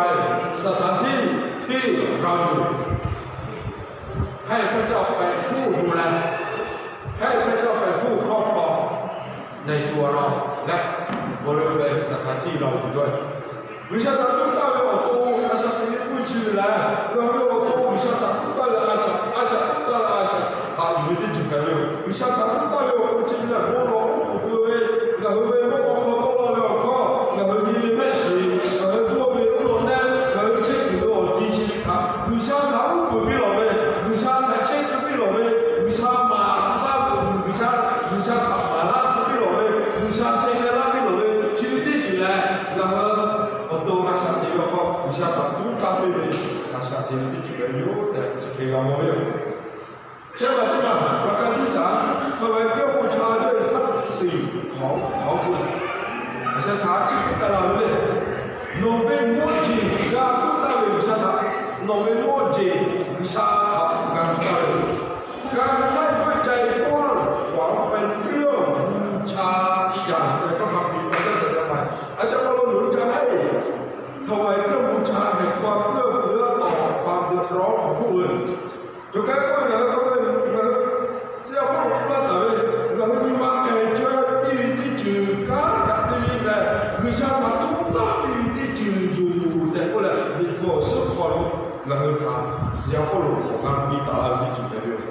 สถานที่ที่เราอยู่ ให้พระเจ้าเป็นผู้ดูแล ให้พระเจ้าเป็นผู้ครอบครองในตัวเรา และบริเวณสถานที่เราอยู่ด้วย G'uiˬsha htaꞈ tuˉ taˇ ve awˬ to a shaꞈ teꞈ ve k'oˆ ve chi ve lehˬ, ngaˬ hui ve awˬ to G'uiˬsha htaꞈ tuˉ taˇ ve a shaꞈ, a shaꞈ tuˉ taˇ ve a shaꞈ htaꞈ yuˬ ve teˇ ceuˬ hpehꞈ ve yoˬ. G'uiˬsha htaꞈ tuˉ taˇ ve awˬ to chi ve lehˬ, bon lawˬ oˉ k'oˍ pui ve, ngaˬ hui ve mawˇ k'aw hk'aw tawˆ la ve awˬ hkawˇ, ngaˬ hui nyi ve mehˆ shiˍ, ngaˬ hui dawˇ ve uˉ lawˬ neˆ, ngaˬ hui chehˇ kuiˬ ve awˬ ti chi ve htaꞈ G'uiˬsha htaꞈ uˉ peunˍ piˇ lawˬ ve, G'uiˬsha htaꞈ chehˇ tcuh piˇ lawˬ ve, G'uiˬsha maˍ tcuh taˇ ve, G'uiˬsha, G'uiˬsha htaꞈ maˍ laˇ tcuh piˇ lawˬ ve, G'uiˬsha sheh k'ai laˇ piˇ lawˬ ve chi ve teˇ ceuˬ lehˬ, ngaˬ hui awˬ to a shaꞈ teꞈ ve awˬ hk'aw G'uiˬsha htaꞈ tuˉ taˇ piˇ ve a shaꞈ teꞈ ve teˇ ceuˬ hpehꞈ ve yoˬ tehꞈ chi hk'e g'a mawˬ ve yoˬ. Chi ma teˇ hpaˍ ประการที่สาม Hk'aˬ ve เครื่องบูชาด้วยทรัพย์สินของของคุณ G'uiˬsha htaꞈ chi hk'e k'ai la ve le. Nawˬ ve mawˇ jeˬ g'a tuˉ taˇ ve G'uiˬsha htaꞈ, nawˬ ve mawˇ jeˬ G'uiˬsha htaꞈ g'a tuˉ taˇ ve yoˬ. G'a hk'aˇ ve cai k'oˆ a, เครื่องบูชาอีกอย่าง ในพระคัมภีร์มันก็เขียนเอาไว้ อาจารย์เปาโลหนุนใจให้ถวายเครื่องบูชาแห่งความเอื้อเฟื้อต่อความเดือดร้อนของผู้อื่น Choˬ kaꞈ k'oˆ ve ngaˬ hui k'oˆ ve, ngaˬ hui tcuh yaˇ hpawˇ lo k'oˆ laˇ taˍ ve, ngaˬ hui nyi ma k'ai chaweh piˇ ve teˇ ceuˬ kanˉ kaꞈ te ve lehˬ, G'uiˬsha htaꞈ tuˉ taˇ piˇ ve teˇ ceuˬ yoˬ tehꞈ k'oˆ leh, Liꞈ hpu awˬ suhˉ hk'aw lo ngaˬ hui htaꞈ tcuh yaˇ hpawˇ lo awˬ g'aˇ piˇ taˍ laˇ ve teˇ ceuˬ hpehꞈ ve yoˬ.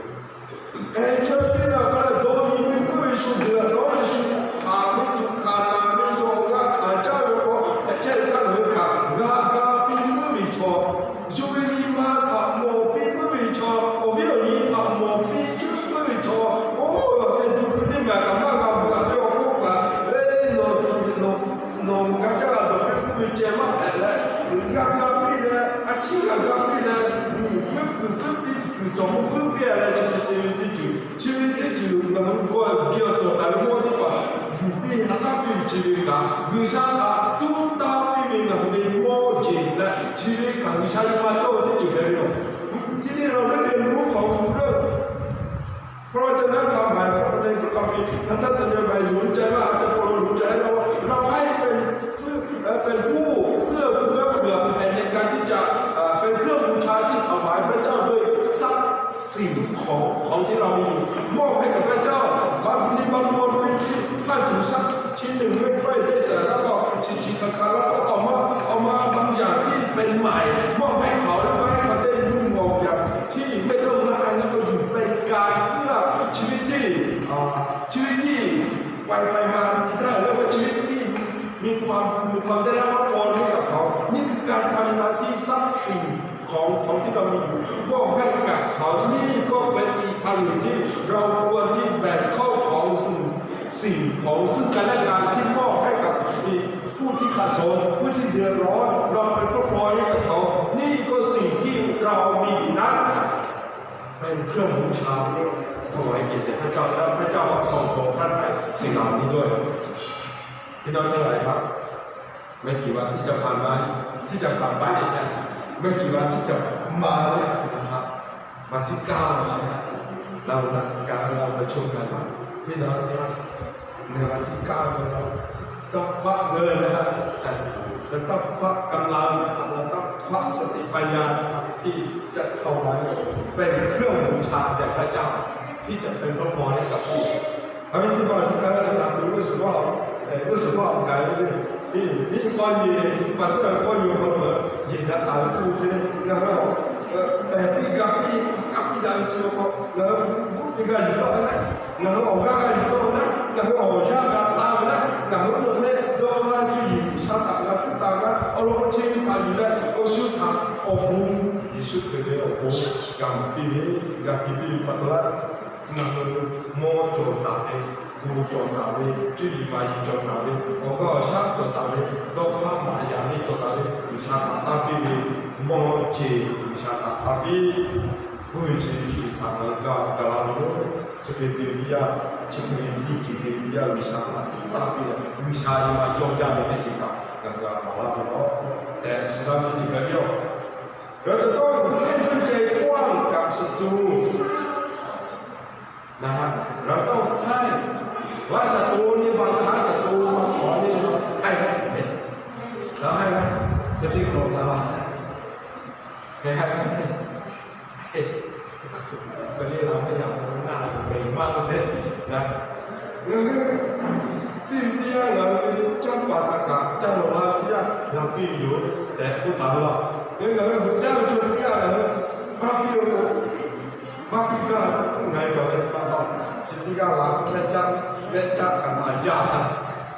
Hk'e chaweh piˇ leh hk'a leh dawˇ nyi ve meuˇ ve shu deuˬ a dawˇ ve shu haꞈ ve tuꞈ hkanˍ ve cawˬ g'a hkanˍ caˇ ve k'o, hk'e chehˇ ve htaˇ ngaˬ hui kaꞈ g'a ga piˇ meuˇ ve chaw, shu ve nyi ma htaꞈ mawˬ piˇ meuˇ ve chaw, awˬ viˉ awˬ nyi htaꞈ mawˬ piˇ cuˇ meuˇ ve chaw, oˇ, te tu tu teˇ maˬ kaꞈ maˇ g'a mawˬ g'a ve awˬ hk'oˆ kaꞈ, e, nawˬ, nawˬ, nawˬ g'a caˇ g'a dawˬ ve k'oˆ ve ceh maˇ hpehꞈ leh, g'a ga piˇ leh, a ciˉ g'a ga piˇ leh, mvuhˇ kuiˬ hpfuhˆ piˇ kuiˬ cawˬ mvuhˇ hpfuhˆ piˇ leh chi hk'e te ve teˇ ceuˬ, chi ve teˇ ceuˬ ngaˬ hui g'aw geh awˬ cawˬ taˍ ve mawˇ teˇ hpaˍ yuˬ piˇ ha k'aˉ piˇ ve chi ve kaꞈ, G'uiˬsha htaꞈ tuˉ taˇ piˇ ve ngaˬ hui ve mawˇ jeˬ leh chi ve kaꞈ G'uiˬsha nyi ma cawˇ ve teˇ ceuˬ hpehꞈ ve yoˬ. Teˇ nyi lawˬ ve le mvuhˇ hk'aw hk'aw le เพราะฉะนั้น ความหมายของในพระคัมภีร์ พันธสัญญาใหม่ หนุนใจว่า อาจารย์เปาโลหนุนใจให้เรา เราให้เป็นผู้ เอ่อ เป็นผู้เอื้อเฟื้อเผื่อแผ่ในการที่จะ เอ่อ เป็นเครื่องบูชาที่ถวายพระเจ้าด้วยทรัพย์สินของ ของที่เรามีอยู่ มอบให้กับพระเจ้า บางทีบางคน ถ้าถือทรัพย์ชิ้นหนึ่งไม่ค่อยได้ใส่ แล้วก็ฉีกๆขาดๆ แล้วก็เอามา เอามาบางอย่างที่เป็นใหม่ มอบให้เขา แล้วก็ให้เขาได้นุ่งห่มอย่างที่ไม่ต้องละอาย แล้วก็อยู่เป็นการเพื่อชีวิตที่ อ่า ชีวิตที่ไปไปมาที่ได้ แล้วก็ชีวิตที่มีความ มีความได้รับพระพรให้กับเขา นี่คือการทำหน้าที่ทรัพย์สินของ ของที่เรามีอยู่ มอบให้กับเขา นี่ก็เป็นอีกทางหนึ่งที่เราควรที่แบ่งเข้าของสิ่ง สิ่งของซึ่งกันและกันที่มอบให้กับผู้ที่ขาดสน ผู้ที่เดือดร้อน เราเป็นพระพรให้กับเขา นี่ก็สิ่งที่เรามีอยู่นั้น เป็นเครื่องบูชาถวายเกียรติแด่พระเจ้า และพระเจ้าทรงโปรดท่านในสิ่งเหล่านี้ด้วย พี่น้องทั้งหลายครับ ไม่กี่วันที่จะผ่านมา ที่จะผ่านไปเนี่ย ไม่กี่วันที่จะมาเนี่ยนะครับ วันที่เก้าแล้วนะ เรานัดกัน เราประชุมกันว่า พี่น้องครับ ในวันที่เก้าเนี่ย เราต้องควักเงินนะครับ เราต้องควักกำลัง เราต้องควักสติปัญญาที่จะถวายเป็นเครื่องบูชาแด่พระเจ้า ที่จะเป็นพระพรให้กับผู้อื่น Amen. Teˇ hpaˍ teˇ hpaˍ htaꞈ tuˬ g'uˇ suhˍ g'aˇ, g'uˇ suhˍ g'aˇ awˬ gaˬ ve le. Ni, ni k'awꞈ nyi, pa suhˉ k'awꞈ nyi awˬ hk'aw lo, jeˬ daꞈ taˍ ve k'oˆ ve le. Ngaˬ hui, eh, piˇ ga piˇ, kaˇ piˇ daꞈ ve chi awˬ hk'aw, ngaˬ hui g'uˇ piˇ g'a yuˬ tawˆ ve naˉ, ngaˬ hui awˬ g'aˇ g'a yuˬ tawˆ ve naˉ, ngaˬ hui awˬ yanˇ g'a taˍ ve naˉ, ngaˬ hui oˇ leh dawˇ laˇ cuˇ yiˍ G'uiˬsha htaꞈ g'a tuˉ taˍ ve naˉ, awˬ lawn chi ve htaꞈ yuˬ leh awˬ shu htaꞈ awˬ bon, Yeˍsuˆ Hkriꞈ ve awˬ bon g'a piˇ ve, g'a piˇ piˇ ve pa taw laˇ. Ngaˬ hui mawˇ cawˬ taˍ ve, bon cawˬ taˍ ve, cuˇ yiˍ maˍ yiˍ cawˬ taˍ ve, awˬ g'aˇ awˬ shaˉ cawˬ taˍ ve, dawˇ hk'aˇ maꞈ yaꞈ ve cawˬ taˍ ve, G'uiˬsha htaꞈ tanˇ piˇ ve, mawˇ jeˬ G'uiˬsha htaꞈ tanˇ piˇ. Oˇ ve chi teˇ ceuˬ htaꞈ ngaˬ hui g'a gaˬ la ve yoˬ. Chi hk'e te ve teˇ yanˇ, chi hk'e ve teˇ ceuˬ te ve teˇ yanˇ, G'uiˬsha htaꞈ tanˇ piˇ leh, G'uiˬsha nyi ma cawˇ jaˇ ve teˇ ceuˬ htaꞈ ngaˬ hui g'a gaˬ la ve yoˬ tehꞈ, chi htaˇ teˇ ceuˬ hpehꞈ ve yoˬ. เราจะต้องไม่ให้ด้วยใจกว้างกับศัตรู เราต้องให้ว่าศัตรูนี่บางครั้งศัตรูมาขอนี่เราให้ไหม เราให้ไหม จะติดต่อสาระ ไม่ให้ ไม่ได้ เราไม่อยากหน้าเป็นมากเลยนะ Piˇ teˇ g'aˇ ngaˬ hui caˇ paˍ htaꞈ kaꞈ caˇ lawˬ la teˇ yanˇ, g'a piˇ yoˬ tehꞈ k'oˆ taˍ ve laˇ. Ngaˬ hui hui caˇ ve chaw teˇ g'aˇ ngaˬ hui maˇ piˇ-oˬ, maˇ piˇ gaˇ, ngaˬ hui cawˬ ve pa taw, chi teˇ g'aˇ la k'o mehˆ caˇ, mehˆ caˇ kaꞈ maˇ jaˇ.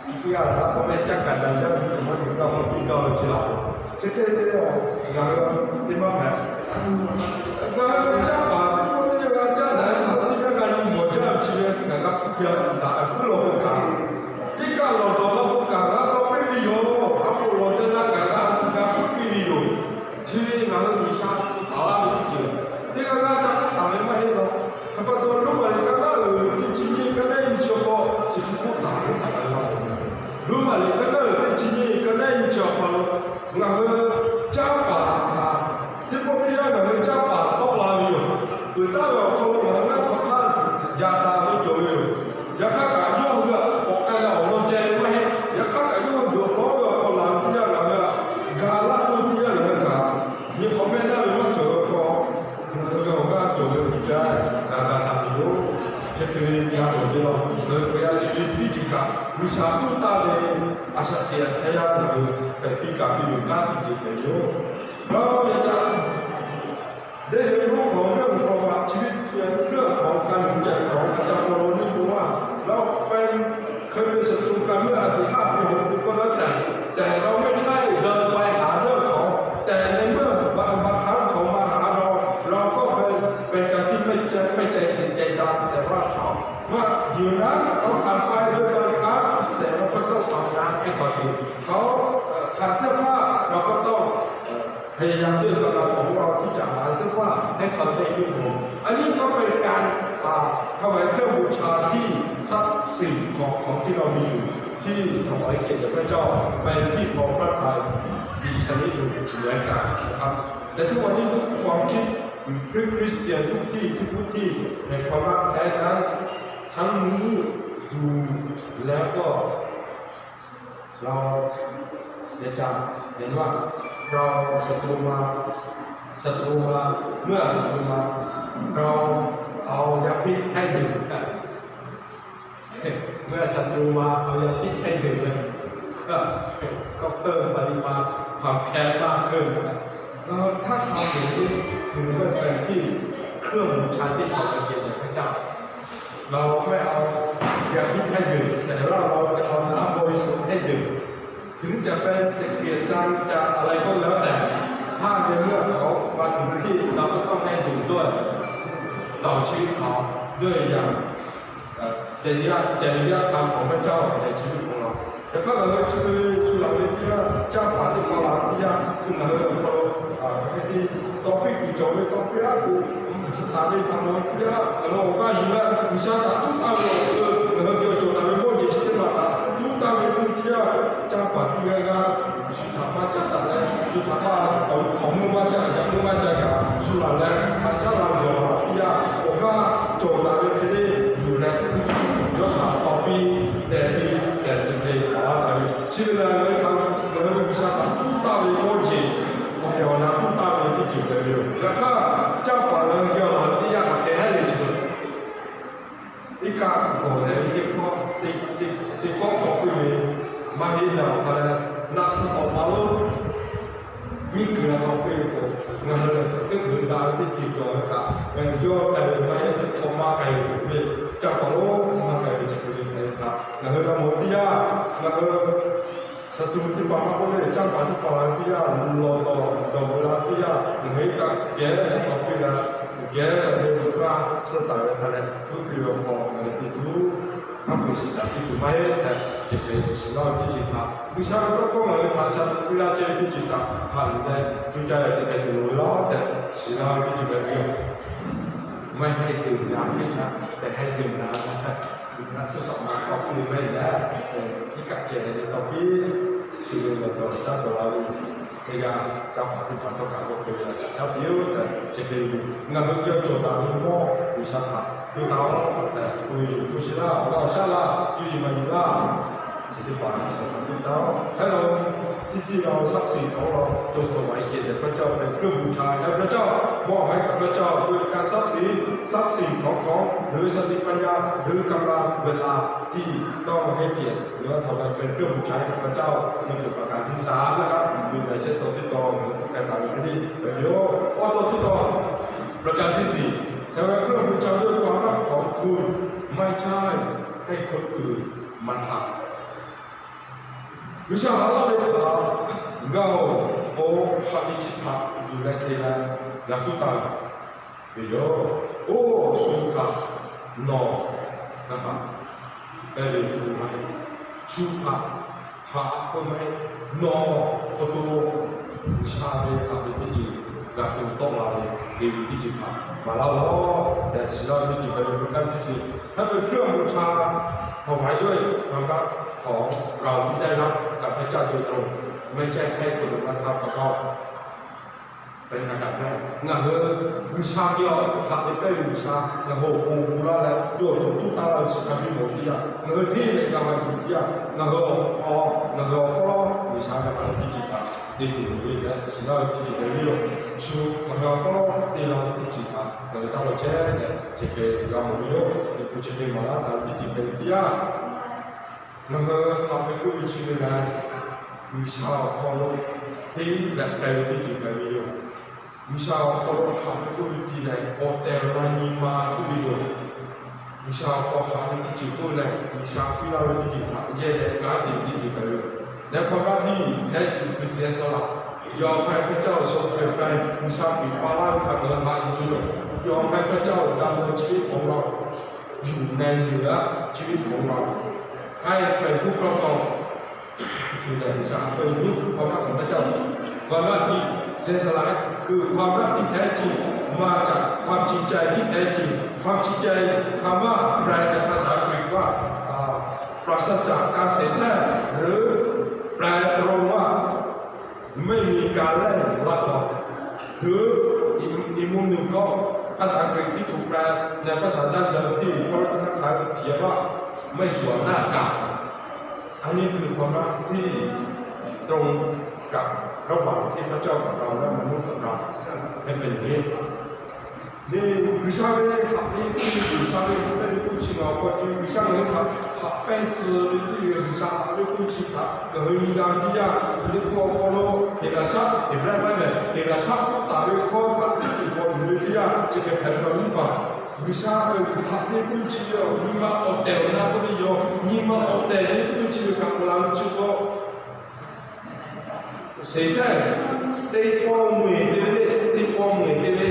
Chi teˇ g'aˇ la k'o mehˆ caˇ kaꞈ jaˇ jaˇ ve, maˇ piˇ gaˇ maˇ piˇ gaˇ ve chi laˇ. Chi hk'e te, ngaˬ hui teˇ maˇ hpehꞈ. Ngaˬ hui caˇ paˍ teˇ pawˆ teˇ g'aˇ g'a caˇ daꞈ ve htaꞈ teˇ g'aˇ g'a nyi mawˬ jaˇ ve chi ve ngaˬ g'a hpuˇ pi daꞈ kuˉ law ve kaꞈ, iˉ kaˆ lawˬ dawˬ la k'o kaꞈ g'a taw piˇ ve yoˬ. A k'oˍ lawˬ te la kaꞈ g'a, g'a hpuˇ piˇ ve yoˬ. Chi ve ngaˬ hui G'uiˬsha tcuh taˍ laˇ ve teˇ ceuˬ, teˇ g'aˇ g'aˇ ca k'oˆ taˍ ve maˇ heˆ law. Hk'e pa taw, Roˉmaꞈ liꞈ ka naˉ uiˍ teˇ chi nyiˇ ka naˉ nyi chi awˬ hk'aw chi hk'e k'oˆ taˍ ve htaꞈ ngaˬ hui g'a mawˬ. Roˉmaꞈ liꞈ ka naˉ uiˍ teˇ chi nyiˇ ka naˉ nyi chi awˬ hk'aw lo ngaˬ hui caˇ paˍ htaꞈ teˇ pawˆ teˇ yanˇ ngaˬ hui caˇ paˍ tawˆ la ve yoˬ. Peuˬ taˍ ve awˬ hk'aw lo ngaˬ hui g'aˇ hk'awꞈ htaˇ jaꞈ taˍ ve cawˬ ve yoˬ. Yaꞈ hk'aˇ kaꞈ yawˇ hui k'awꞈ k'ai leh awˬ lawn ceh ve maˇ heˆ. Yaꞈ hk'aˇ kaꞈ yawˇ hui dawˬ tawˆ ve awˬ hk'aw lo teˇ yanˇ ngaˬ hui g'a laˇ k'oˆ ve teˇ yanˇ ngaˬ hui kaꞈ nyi hk'awꞈ mehˆ daˇ ve maˇ cawˬ ve awˬ hk'aw, ngaˬ hui g'a awˬ g'aˇ cawˬ ve teˇ yanˇ g'a g'a taˍ ve yoˬ. Hk'e te ve g'a cawˬ ve law. Ngaˬ hui Hkriꞈ yaˇ chi ve teˇ ceuˬ kaꞈ G'uiˬsha tuˉ taˇ ve a shaꞈ teꞈ a htaˇ yaˇ ngaˬ hui hpehꞈ piˇ kaꞈ piˇ ve kanˉ teˇ ceuˬ hpehꞈ yoˬ. Nawˬ yaꞈ ca ได้เรียนรู้ของเรื่องประวัติชีวิต เรื่องของการหนุนใจของอาจารย์เปาโลนี้ เพราะว่าเราไป เคยเป็นศัตรูกันเมื่ออดีตห้าปีหกปีก็แล้วแต่ แต่เราไม่ใช่เดินไปหาเรื่องเขา แต่ในเมื่อบางบางครั้งเขามาหาเรา เราก็เป็นเป็นการที่ไม่ใจไม่ใจเจ็บใจดำ แต่ว่าเขาเมื่ออยู่นั้นเขาขาดไปโดยบางครั้ง แต่เราก็ต้องทำงานให้เขาอยู่ เขาเอ่อขาดเสื้อผ้า เราก็ต้องเอ่อ พยายามด้วยกำลังของเราที่จะหาเสื้อผ้าให้เขาได้นุ่งห่ม อันนี้ก็เป็นการอ่าถวายเครื่องบูชาที่ทรัพย์สินของของที่เรามีอยู่ ที่ถวายเกียรติแด่พระเจ้า เป็นที่พอพระทัยอีกชนิดหนึ่งเหมือนกันนะครับ แต่ทุกวันนี้ทุกความคิดคริสเตียนทุกที่ทุกที่ในความรักแท้นั้นทั้งนี้ดูแล้วก็ เราจะจำเห็นว่าเราศัตรูมาศัตรูมาเมื่อศัตรูมาเราเอายาพิษให้ดื่มกัน เมื่อศัตรูมาเอายาพิษให้ดื่มกัน ก็ก็เพิ่มปริมาณความแค้นมากขึ้น เราถ้าทำอย่างนี้ถือว่าเป็นที่เครื่องบูชาที่ถวายเกียรติแด่พระเจ้า เราไม่เอายาพิษให้ดื่ม แต่ว่าเราจะเอาน้ำบริสุทธิ์ให้ดื่ม ถึงจะเป็นจะเกลียดชังจะอะไรก็แล้วแต่ ถ้าในเมื่อเขามาถึงที่ เราก็ต้องให้ดื่มด้วย ต่อชีวิตเขาด้วยอย่างเอ่อจริยะจริยธรรมของพระเจ้าในชีวิตของเรา แต่ก็เราจะไปสู่หลังในที่ว่าเจ้าป่าที่ปาลาที่ยากขึ้นมาเลยเราอ่าให้ที่ต่อไปคือจบเลยต่อไปอ่ะ สถานีทางโน้นที่ว่าเราก็อยู่แล้ว G'uiˬsha htaꞈ tuˉ taˇ ve awˬ hk'aw lo ngaˬ hui geh cawˬ taˍ ve mawˇ jeˬ chi teˇ hpaˍ htaꞈ tuˉ taˇ ve teˇ yanˇ, caˇ paˍ teˇ g'aˇ g'aˇ shu htaꞈ maˇ caˇ taˍ leh, shu htaꞈ maˇ awˬ mvuhˇ maˇ caˇ, yaꞈ mvuhˇ maˇ caˇ kaꞈ shu laˬ leh, haꞈ shaˉ la gawˬ teˇ yanˇ awˬ g'aˇ cawˬ taˍ ve hk'e le yuˬ leh, yawˇ htaꞈ tawˍ piˇ tehˬ piˇ tehˬ tuˬ ve awˬ laˇ taˍ ve chi ve lehˬ, ngaˬ hui htaꞈ ngaˬ hui G'uiˬsha htaꞈ tuˉ taˇ ve mawˇ jeˬ, awˬ hk'e awˬ na tuˉ taˇ ve teˇ ceuˬ hpehꞈ ve yoˬ. Yaꞈ hk'aˇ, caˇ paˍ ngaˬ hui geh awˬ laˬ teˇ yanˇ hk'aˬ hk'e hehˉ ve chi iˉ kaˆ gawˬ leh ve teˇ kawˆ, teˇ kawˆ k'awꞈ piˇ ve, maˇ heˆ leh awˬ hk'a leh naˆ tsuhˇ k'awꞈ ma lo, miˉ kuiˬ la k'awꞈ piˇ ve k'o, ngaˬ hui lehˬ teˇ kuiˬ daꞈ ve teˇ ceuˬ cawˬ ve kaꞈ, ngaˬ hui yawˇ k'ai ve maˇ heˆ, teˇ hk'awꞈ maˇ k'ai ve k'o, caˇ paˍ lo maˇ k'ai ve chi hk'e ve hk'e kaꞈ, ngaˬ hui g'a mawˬ teˇ yanˇ, ngaˬ hui Shaˍ tuˬ teˇ hpaˍ maˇ k'oˆ leh, caˇ paˍ teˇ hpaˍ la ve teˇ yanˇ, lawˬ tawˍ dawˬ la teˇ yanˇ, ngaˬ hui kaꞈ geh k'awꞈ piˇ la, geh ve awˬ g'aˇ suh taˍ ve hk'a leh, hpuiˉ piˇ ve awˬ hk'aw ngaˬ hui te tuˬ, hk'a peu-eˬ shiˍ taˍ piˇ tuˬ maˇ heˆ tehꞈ, chi hk'e shiˍ laˇ ve teˇ ceuˬ htaꞈ, G'uiˬsha ve tawˇ hkawˇ ngaˬ hui htaꞈ shaˍ tuˬ piˇ laˇ chehˇ ve teˇ ceuˬ htaꞈ haꞈ yuˬ leh, co caˇ leh teˇ hk'e tuˬ loˍ ve laˇ tehꞈ shiˍ laˇ ve teˇ ceuˬ hpehꞈ ve yoˬ. ไม่ให้ดื่มยาพิษนะ แต่ให้ดื่มน้ำนะ Naˆ tsuhˇ sawꞈ ma k'awꞈ piˇ ve maˇ heˆ leh, iˉ kaˆ ceh leh ve tawˇ piˇ, shu ve lawˬ cawˬ caˇ cawˬ la ve, teˇ g'aˇ caˇ paˍ teˇ hpaˍ htawˇ kaꞈ k'awꞈ hk'e ve laꞈ shaꞈ caˇ piˇ-oˬ tehꞈ, chi hk'e ve ngaˬ hui geh cawˬ taˍ ve mawˇ G'uiˬsha htaꞈ Tuˬ taˍ-oˬ tehꞈ, uˬ yuˬ k'o chi laˇ, awˬ g'aˇ awˬ shaˉ laˇ, cuˇ yiˍ maˇ yuˬ laˇ. Chi teˇ hpaˍ G'uiˬsha htaꞈ tuˬ taˍ-oˬ. Hk'e te leh, chi teˇ g'aˇ-oˬ, shaˉ shiˍ hk'awꞈ lo co htaꞈ maˍ e kehˬ leh พระเจ้าเป็นเครื่องบูชา และพระเจ้ามอบให้กับข้าพเจ้าด้วยการทรัพย์สิน ทรัพย์สินของของ หรือสติปัญญา หรือกำลัง เวลาที่ต้องให้เกียรติ แล้วทำไมเป็นเครื่องบูชาให้กับพระเจ้า นี่คือประการที่สามนะครับ คือในเช่นตัวที่ตอง หรือการต่างประเทศ เดี๋ยว ข้อตัวที่ตอง ประการที่สี่ ทำไมเครื่องบูชาด้วยความรักของคุณ ไม่ใช่ให้คนอื่นมาทำ G'uiˬsha ha laˇ ve htaꞈ ngaˬ-oˬ, awˬ haꞈ ve chi htaꞈ yuˬ leh hk'e leh g'a tuˉ taˍ ve yoˬ. Oˇ, shu htaꞈ nawˬ ngaˬ htaꞈ pehˇ ve k'o maˇ heˆ. Shu htaꞈ haꞈ k'oˆ maˇ heˆ. Nawˬ awˬ to G'uiˬsha ve haꞈ ve teˇ ceuˬ g'a tuˬ tawˆ la ve, te ve teˇ ceuˬ htaꞈ maˍ laˇ-oˬ tehꞈ, shiˍ laˇ ve teˇ ceuˬ hpehꞈ ve kanˉ teˇ shiˍ. ถ้าเป็นเครื่องบูชา ถวายด้วยความรักของเราที่ได้รับจากพระเจ้าโดยตรง ไม่ใช่ให้คนอื่นมาทำกับเรา เป็นอันดับแรก ngaˬ hui G'uiˬsha geh awˬ haꞈ ve pehˇ ve G'uiˬsha ngaˬ hui awˬ pon gu laˇ leh, yawˇ awˬ to tuˉ taˍ laˇ ve chi hk'a biˇ mawˬ teˇ yanˇ, ngaˬ hui hteˇ leh g'a maˇ yuˬ teˇ yanˇ, ngaˬ hui awˬ hk'aw, ngaˬ hui awˬ hk'aw lo G'uiˬsha g'a haꞈ ve teˇ ceuˬ htaꞈ te tuˬ ve leh, shiˍ laˇ ve teˇ ceuˬ hpehꞈ ve yoˬ. Shu ngaˬ hui awˬ hk'aw lo te la ve teˇ ceuˬ htaꞈ ngaˬ hui taˇ law chehˇ leh, chi hk'e g'a mawˬ ve yoˬ. Chi hk'e maˍ laˇ taˍ ve teˇ ceuˬ hpehꞈ ve teˇ yanˇ, ngaˬ hui haꞈ ve k'oˆ ve chi ve lehˬ, G'uiˬsha awˬ hk'aw lo hteˇ leh k'ai ve teˇ ceuˬ hpehꞈ ve yoˬ. G'uiˬsha awˬ hk'aw lo haꞈ ve k'oˆ ve teˇ lehˬ, awˬ tehˬ awˬ na nyi ma k'oˆ ve yoˬ. G'uiˬsha awˬ hk'aw haꞈ ve teˇ ceuˬ k'oˆ lehˬ, G'uiˬsha piˇ laˇ ve teˇ ceuˬ htaꞈ yehˇ leh kanˉ te ve teˇ ceuˬ hpehꞈ ve yoˬ. และความรักที่แท้จริงคือเสียสละ ยอมให้พระเจ้าทรงเปลี่ยนแปลง G'uiˬsha piˍ pa laˇ ve htaꞈ ngaˬ hui haꞈ yuˬ ve yoˬ. ยอมให้พระเจ้าดำเนินชีวิตของเรา อยู่ในเหนือชีวิตของเรา ให้เป็นผู้ครอบครอง G'uiˬsha เป็นผู้ครอบครองพระเจ้า ความรักที่เสียสละ คือความรักที่แท้จริง มาจากความจริงใจที่แท้จริง ความจริงใจ คำว่าแปลจากภาษาอังกฤษว่าอ่า ปราศจากการเสแสร้ง หรือแปลตรงว่า ไม่มีการแล่งลักลอบ หรืออีกอีกมุมหนึ่งก็ ภาษาอังกฤษที่ถูกแปลในภาษาดั้งเดิมที่พระวจนะไทยเขียนว่า ไม่สวมหน้ากาก อันนี้คือความรักที่ตรงกับระหว่างที่พระเจ้ากับเราและมนุษย์กับเรา ให้เป็นอย่างนี้ G'uiˬsha ve haꞈ ve k'oˆ ve, G'uiˬsha ve haꞈ pehnˇ ve k'oˆ chi ngaˬ awˬ hk'aw ce, G'uiˬsha ngaˬ hui htaꞈ haꞈ pehnˇ tcuh ve teˇ g'aˇ, G'uiˬsha haꞈ ve k'oˆ chi htaꞈ ngaˬ hui nyi ga teˇ yanˇ, Liꞈ hpu awˬ hk'aw lo Heˍlaˍsaˆ, Heˍbrehˇ maˇ mehˍ, Heˍlaˍsaˆ k'oˆ taˍ ve hkawˇ htaꞈ cuˇ kuiˬ k'awꞈ yuˬ ve teˇ yanˇ, chi hk'e hpehꞈ ve maˇ heˆ. G'uiˬsha haꞈ ve k'oˆ chi ve nyi ma awˬ tehˬ awˬ na k'oˆ ve yoˬ. Nyi ma awˬ tehˬ ve k'oˆ chi ve kaꞈ k'oˆ la ve chi k'o, Seˍ sehˉ, teˇ pawˇ mvuhˇ eˬ te ve le, teˇ pawˇ mvuhˇ eˬ te ve,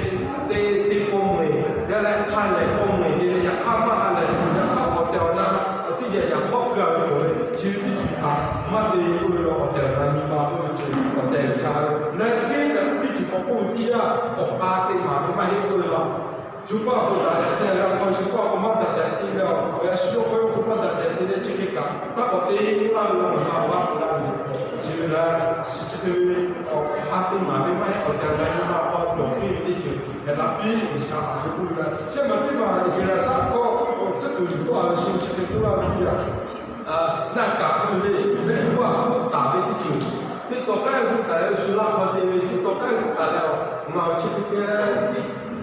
teˇ teˇ pawˇ mvuhˇ eˬ, yaˇ leh hk'a lehˬ pawˇ mvuhˇ eˬ te ve, yaꞈ hk'aˇ maˇ ha lehˬ, yaꞈ hk'aˇ awˬ tehˬ awˬ na awˬ teˇ geh yaꞈ hk'awˇ keu ve cawˬ ve, chi ve teˇ ceuˬ htaꞈ maˇ te k'oˆ ve yoˬ. Awˬ tehˬ awˬ na nyi ma k'oˆ ve cawˬ ve awˬ tehˬ G'uiˬsha ve leh, teˇ kaꞈ teˇ ceuˬ k'awꞈ k'oˆ ve teˇ yanˇ, awˬ pa te maˍ ve maˇ heˆ k'oˆ ve yoˬ. Shu paˇ k'o daꞈ leh te g'a k'o, shu paˇ k'o maˇ daꞈ tehꞈ te leh, awˬ hk'aˬ ve a shu yawˇ hk'aw yawˇ k'o maˇ daꞈ tehꞈ te leh, chi hk'e kaꞈ taˇ k'awꞈ te laˇ ve, maˇ maˇ k'oˆ laˇ ve, chi ve leh, chi hk'e ve awˬ pa te maˍ ve maˇ heˆ, awˬ tehˬ awˬ na nyi ma hk'aw cawˬ piˇ ve teˇ ceuˬ hpehꞈ la piˇ, G'uiˬsha haꞈ ve k'oˆ ve leh, chi maˬ teˇ maˬ Heˍlaˍsaˆ hkawˇ tcuhˉ kuiˬ yuˬ tawˆ la ve shu chi hk'e k'oˆ laˇ ve teˇ yanˇ, naˆ kaꞈ k'oˆ ve le, mehˆ hpu a k'oˆ taˍ ve teˇ ceuˬ, teˇ tawˬ k'ai k'oˆ taˍ leh shu laˇ hk'aw te ve, teˇ tawˬ k'ai k'oˆ taˍ leh, ngaˬ awˬ chi hk'e te leh,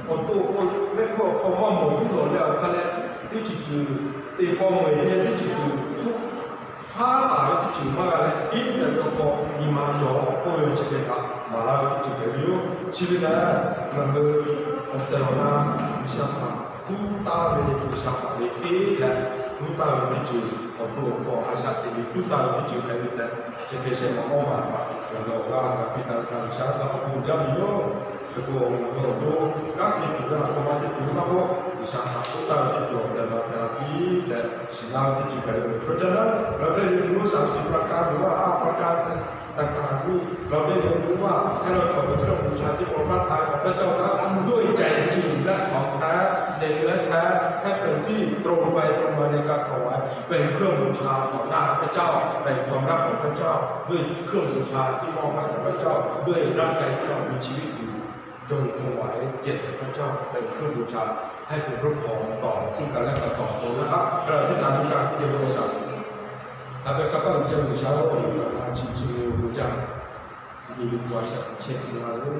awˬ to awˬ mehˆ hpu awˬ hk'aw maˇ mawˬ tuˉ lawˬ leh awˬ hk'a leh, teˇ ceuˬ ceuˬ te paw mawˬ e leh teˇ ceuˬ ceuˬ hpaˇ taˍ ve teˇ ceuˬ maˇ g'a leh, iˉ tehꞈ ve awˬ hk'aw nyi ma cawˬ k'oˆ ve chi hk'e kaꞈ maˍ laˇ ve teˇ ceuˬ hpehꞈ ve yoˬ. Chi ve lehˬ, ngaˬ hui awˬ tehˬ awˬ na G'uiˬsha htaꞈ tuˉ taˍ ve, G'uiˬsha htaꞈ ve hteˇ leh tuˉ taˍ ve teˇ ceuˬ, awˬ to awˬ hk'aw a shaꞈ teꞈ ve tuˉ taˍ ve teˇ ceuˬ hpehꞈ ve tehꞈ, chi hk'e shehˍ ma k'awˇ maˬ htaꞈ ngaˬ hui awˬ g'aˇ g'a piˇ taˍ ve htaꞈ G'uiˬsha htaꞈ awˬ bon jaˇ ve yoˬ. Hk'e k'o, ngaˬ hui awˬ to kanˉ te tuˬ ve awˬ hk'aw ma te tuˬ ve maˇ k'oˆ, G'uiˬsha htaꞈ tuˉ taˍ ve teˇ ceuˬ awˬ tehˬ awˬ na hpehꞈ la piˇ tehꞈ shiˍ laˇ ve teˇ ceuˬ hpehꞈ ve yoˬ. เพราะฉะนั้น เราได้เรียนรู้สามสิ่งประการ หรือว่าห้าประการ ต่างๆ ที่เราได้เรียนรู้ว่า ให้เราถวายพระเจ้าบูชาที่องค์พระพักตร์ของพระเจ้านั้นด้วยใจจริงและของแท้ ในเนื้อแท้ ให้เป็นที่ตรงไปตรงมาในการถวาย เป็นเครื่องบูชาต่อหน้าพระเจ้า เป็นความรักของพระเจ้า ด้วยเครื่องบูชาที่มอบให้กับพระเจ้า ด้วยร่างกายที่เรามีชีวิตอยู่ Yawˇ hui k'oˆ ve, Yehˇ tehꞈ hk'aˇ caˇ-oˬ, hpehꞈ hk'oˆ bon ca, haiˬ hpehꞈ hk'oˆ hk'aw tawˍ suh kaꞈ leh kaꞈ tawˍ k'o laˇ hk'aˇ, hk'e la teˇ htaꞈ teˇ kaˇ teˇ geh k'oˆ shaˍ. Hk'a pehꞈ hk'a paˇ G'uiˬsha, G'uiˬsha oˬ, ngaˬ hui a chi chi ve bon jaˇ, miˬguiˬ hk'aw a shaꞈ teꞈ chehˇ tcuh laˇ ve,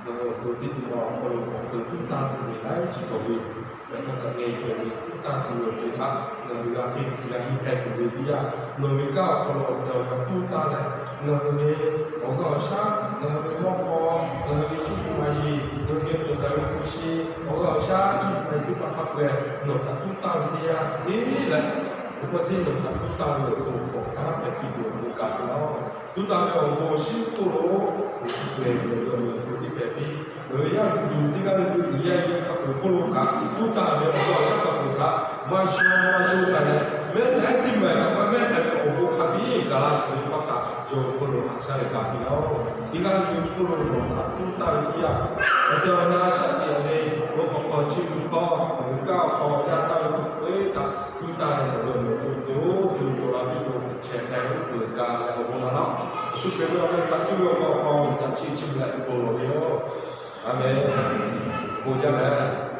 ngaˬ hui awˬ hk'aw lo teˇ tuˬ ma awˬ hk'aw lo awˬ hk'aw lo tuˉ tanˇ tuˬ ve laiˉ ceuˬ cawˬ ve, yaꞈ hk'aˇ kaꞈ ngeh cawˬ ve tuˉ tanˇ tuˬ ve awˬ ceuˬ htaꞈ ngaˬ hui g'a henˇ g'a henˇ k'ai tuˬ ve teˇ yanˇ, nawˬ ve kanˉ awˬ hk'aw lo awˬ tehˬ awˬ na tuˉ tanˇ leh, ngaˬ hui ve awˬ g'aˇ awˬ shaˉ, ngaˬ hui ve mawˇ hk'aw, ngaˬ hui ve cuˇ yiˍ ma yiˍ, ngaˬ hui ve cawˬ taˍ ve hpu shi, awˬ g'aˇ awˬ shaˉ cuˇ yiˍ ma yiˍ teˇ hpaˍ hk'a peu-eˬ nawˬ htaꞈ tuˉ tanˇ ve teˇ yanˇ, teˇ leh awˬ hk'aw teˇ nawˬ htaꞈ tuˉ tanˇ ve awˬ pon k'awꞈ kanˉ hpehꞈ piˇ tuˬ awˬ pon kaꞈ te laˇ-oˆ. Tuˉ tanˇ ve awˬ bon awˬ shinˉ hk'oˆ lo, awˬ hk'aw lo ngaˬ hui awˬ hk'aw lo teˇ hpehꞈ piˇ, ngaˬ hui yaˇ hui tuˬ teˇ g'aˇ le le tuˬ yaˇ hui hk'a peu-eˬ hk'oˆ lo kaꞈ tuˉ tanˇ ve awˬ g'aˇ awˬ shaˉ hk'a peu-eˬ htaꞈ maˇ shaw maˇ shaw kaꞈ leh, mehˉ laiˉ teˇ maˬ kaꞈ maˇ mehˉ hpehꞈ ve awˬ bon hk'a piˇ gaˬ la tuˬ ve hk'aw kaꞈ, yawˇ hui hk'oˆ lo haꞈ shaˉ leh gaˬ piˇ laˇ-oˆ. Teˇ g'aˇ le le hk'oˆ lo nawˬ htaꞈ tuˉ tanˇ ve teˇ yanˇ, awˬ tehˬ awˬ na shaˉ tiꞈ ve, bon hk'aw hk'aw chi ve hkawˇ, ngaˬ hui kanˉ awˬ hk'aw yaˇ tanˇ ve hk'a peu-eˬ htaꞈ tuˉ tanˇ ve awˬ bon awˬ bon te-o, co co la piˇ-o, chehˇ k'ai-o peuˬ gaˬ leh awˬ bon la laˇ-oˆ. Yeˍsuˆ Hkriꞈ ve awˬ meh htaꞈ cuˇ ve awˬ hk'aw awˬ hk'aw lo htaꞈ chiˇ chiˇ mvuh leh bon lawˬ ve yoˬ. Aˬmenˍ. Bon jaˇ mehˍ.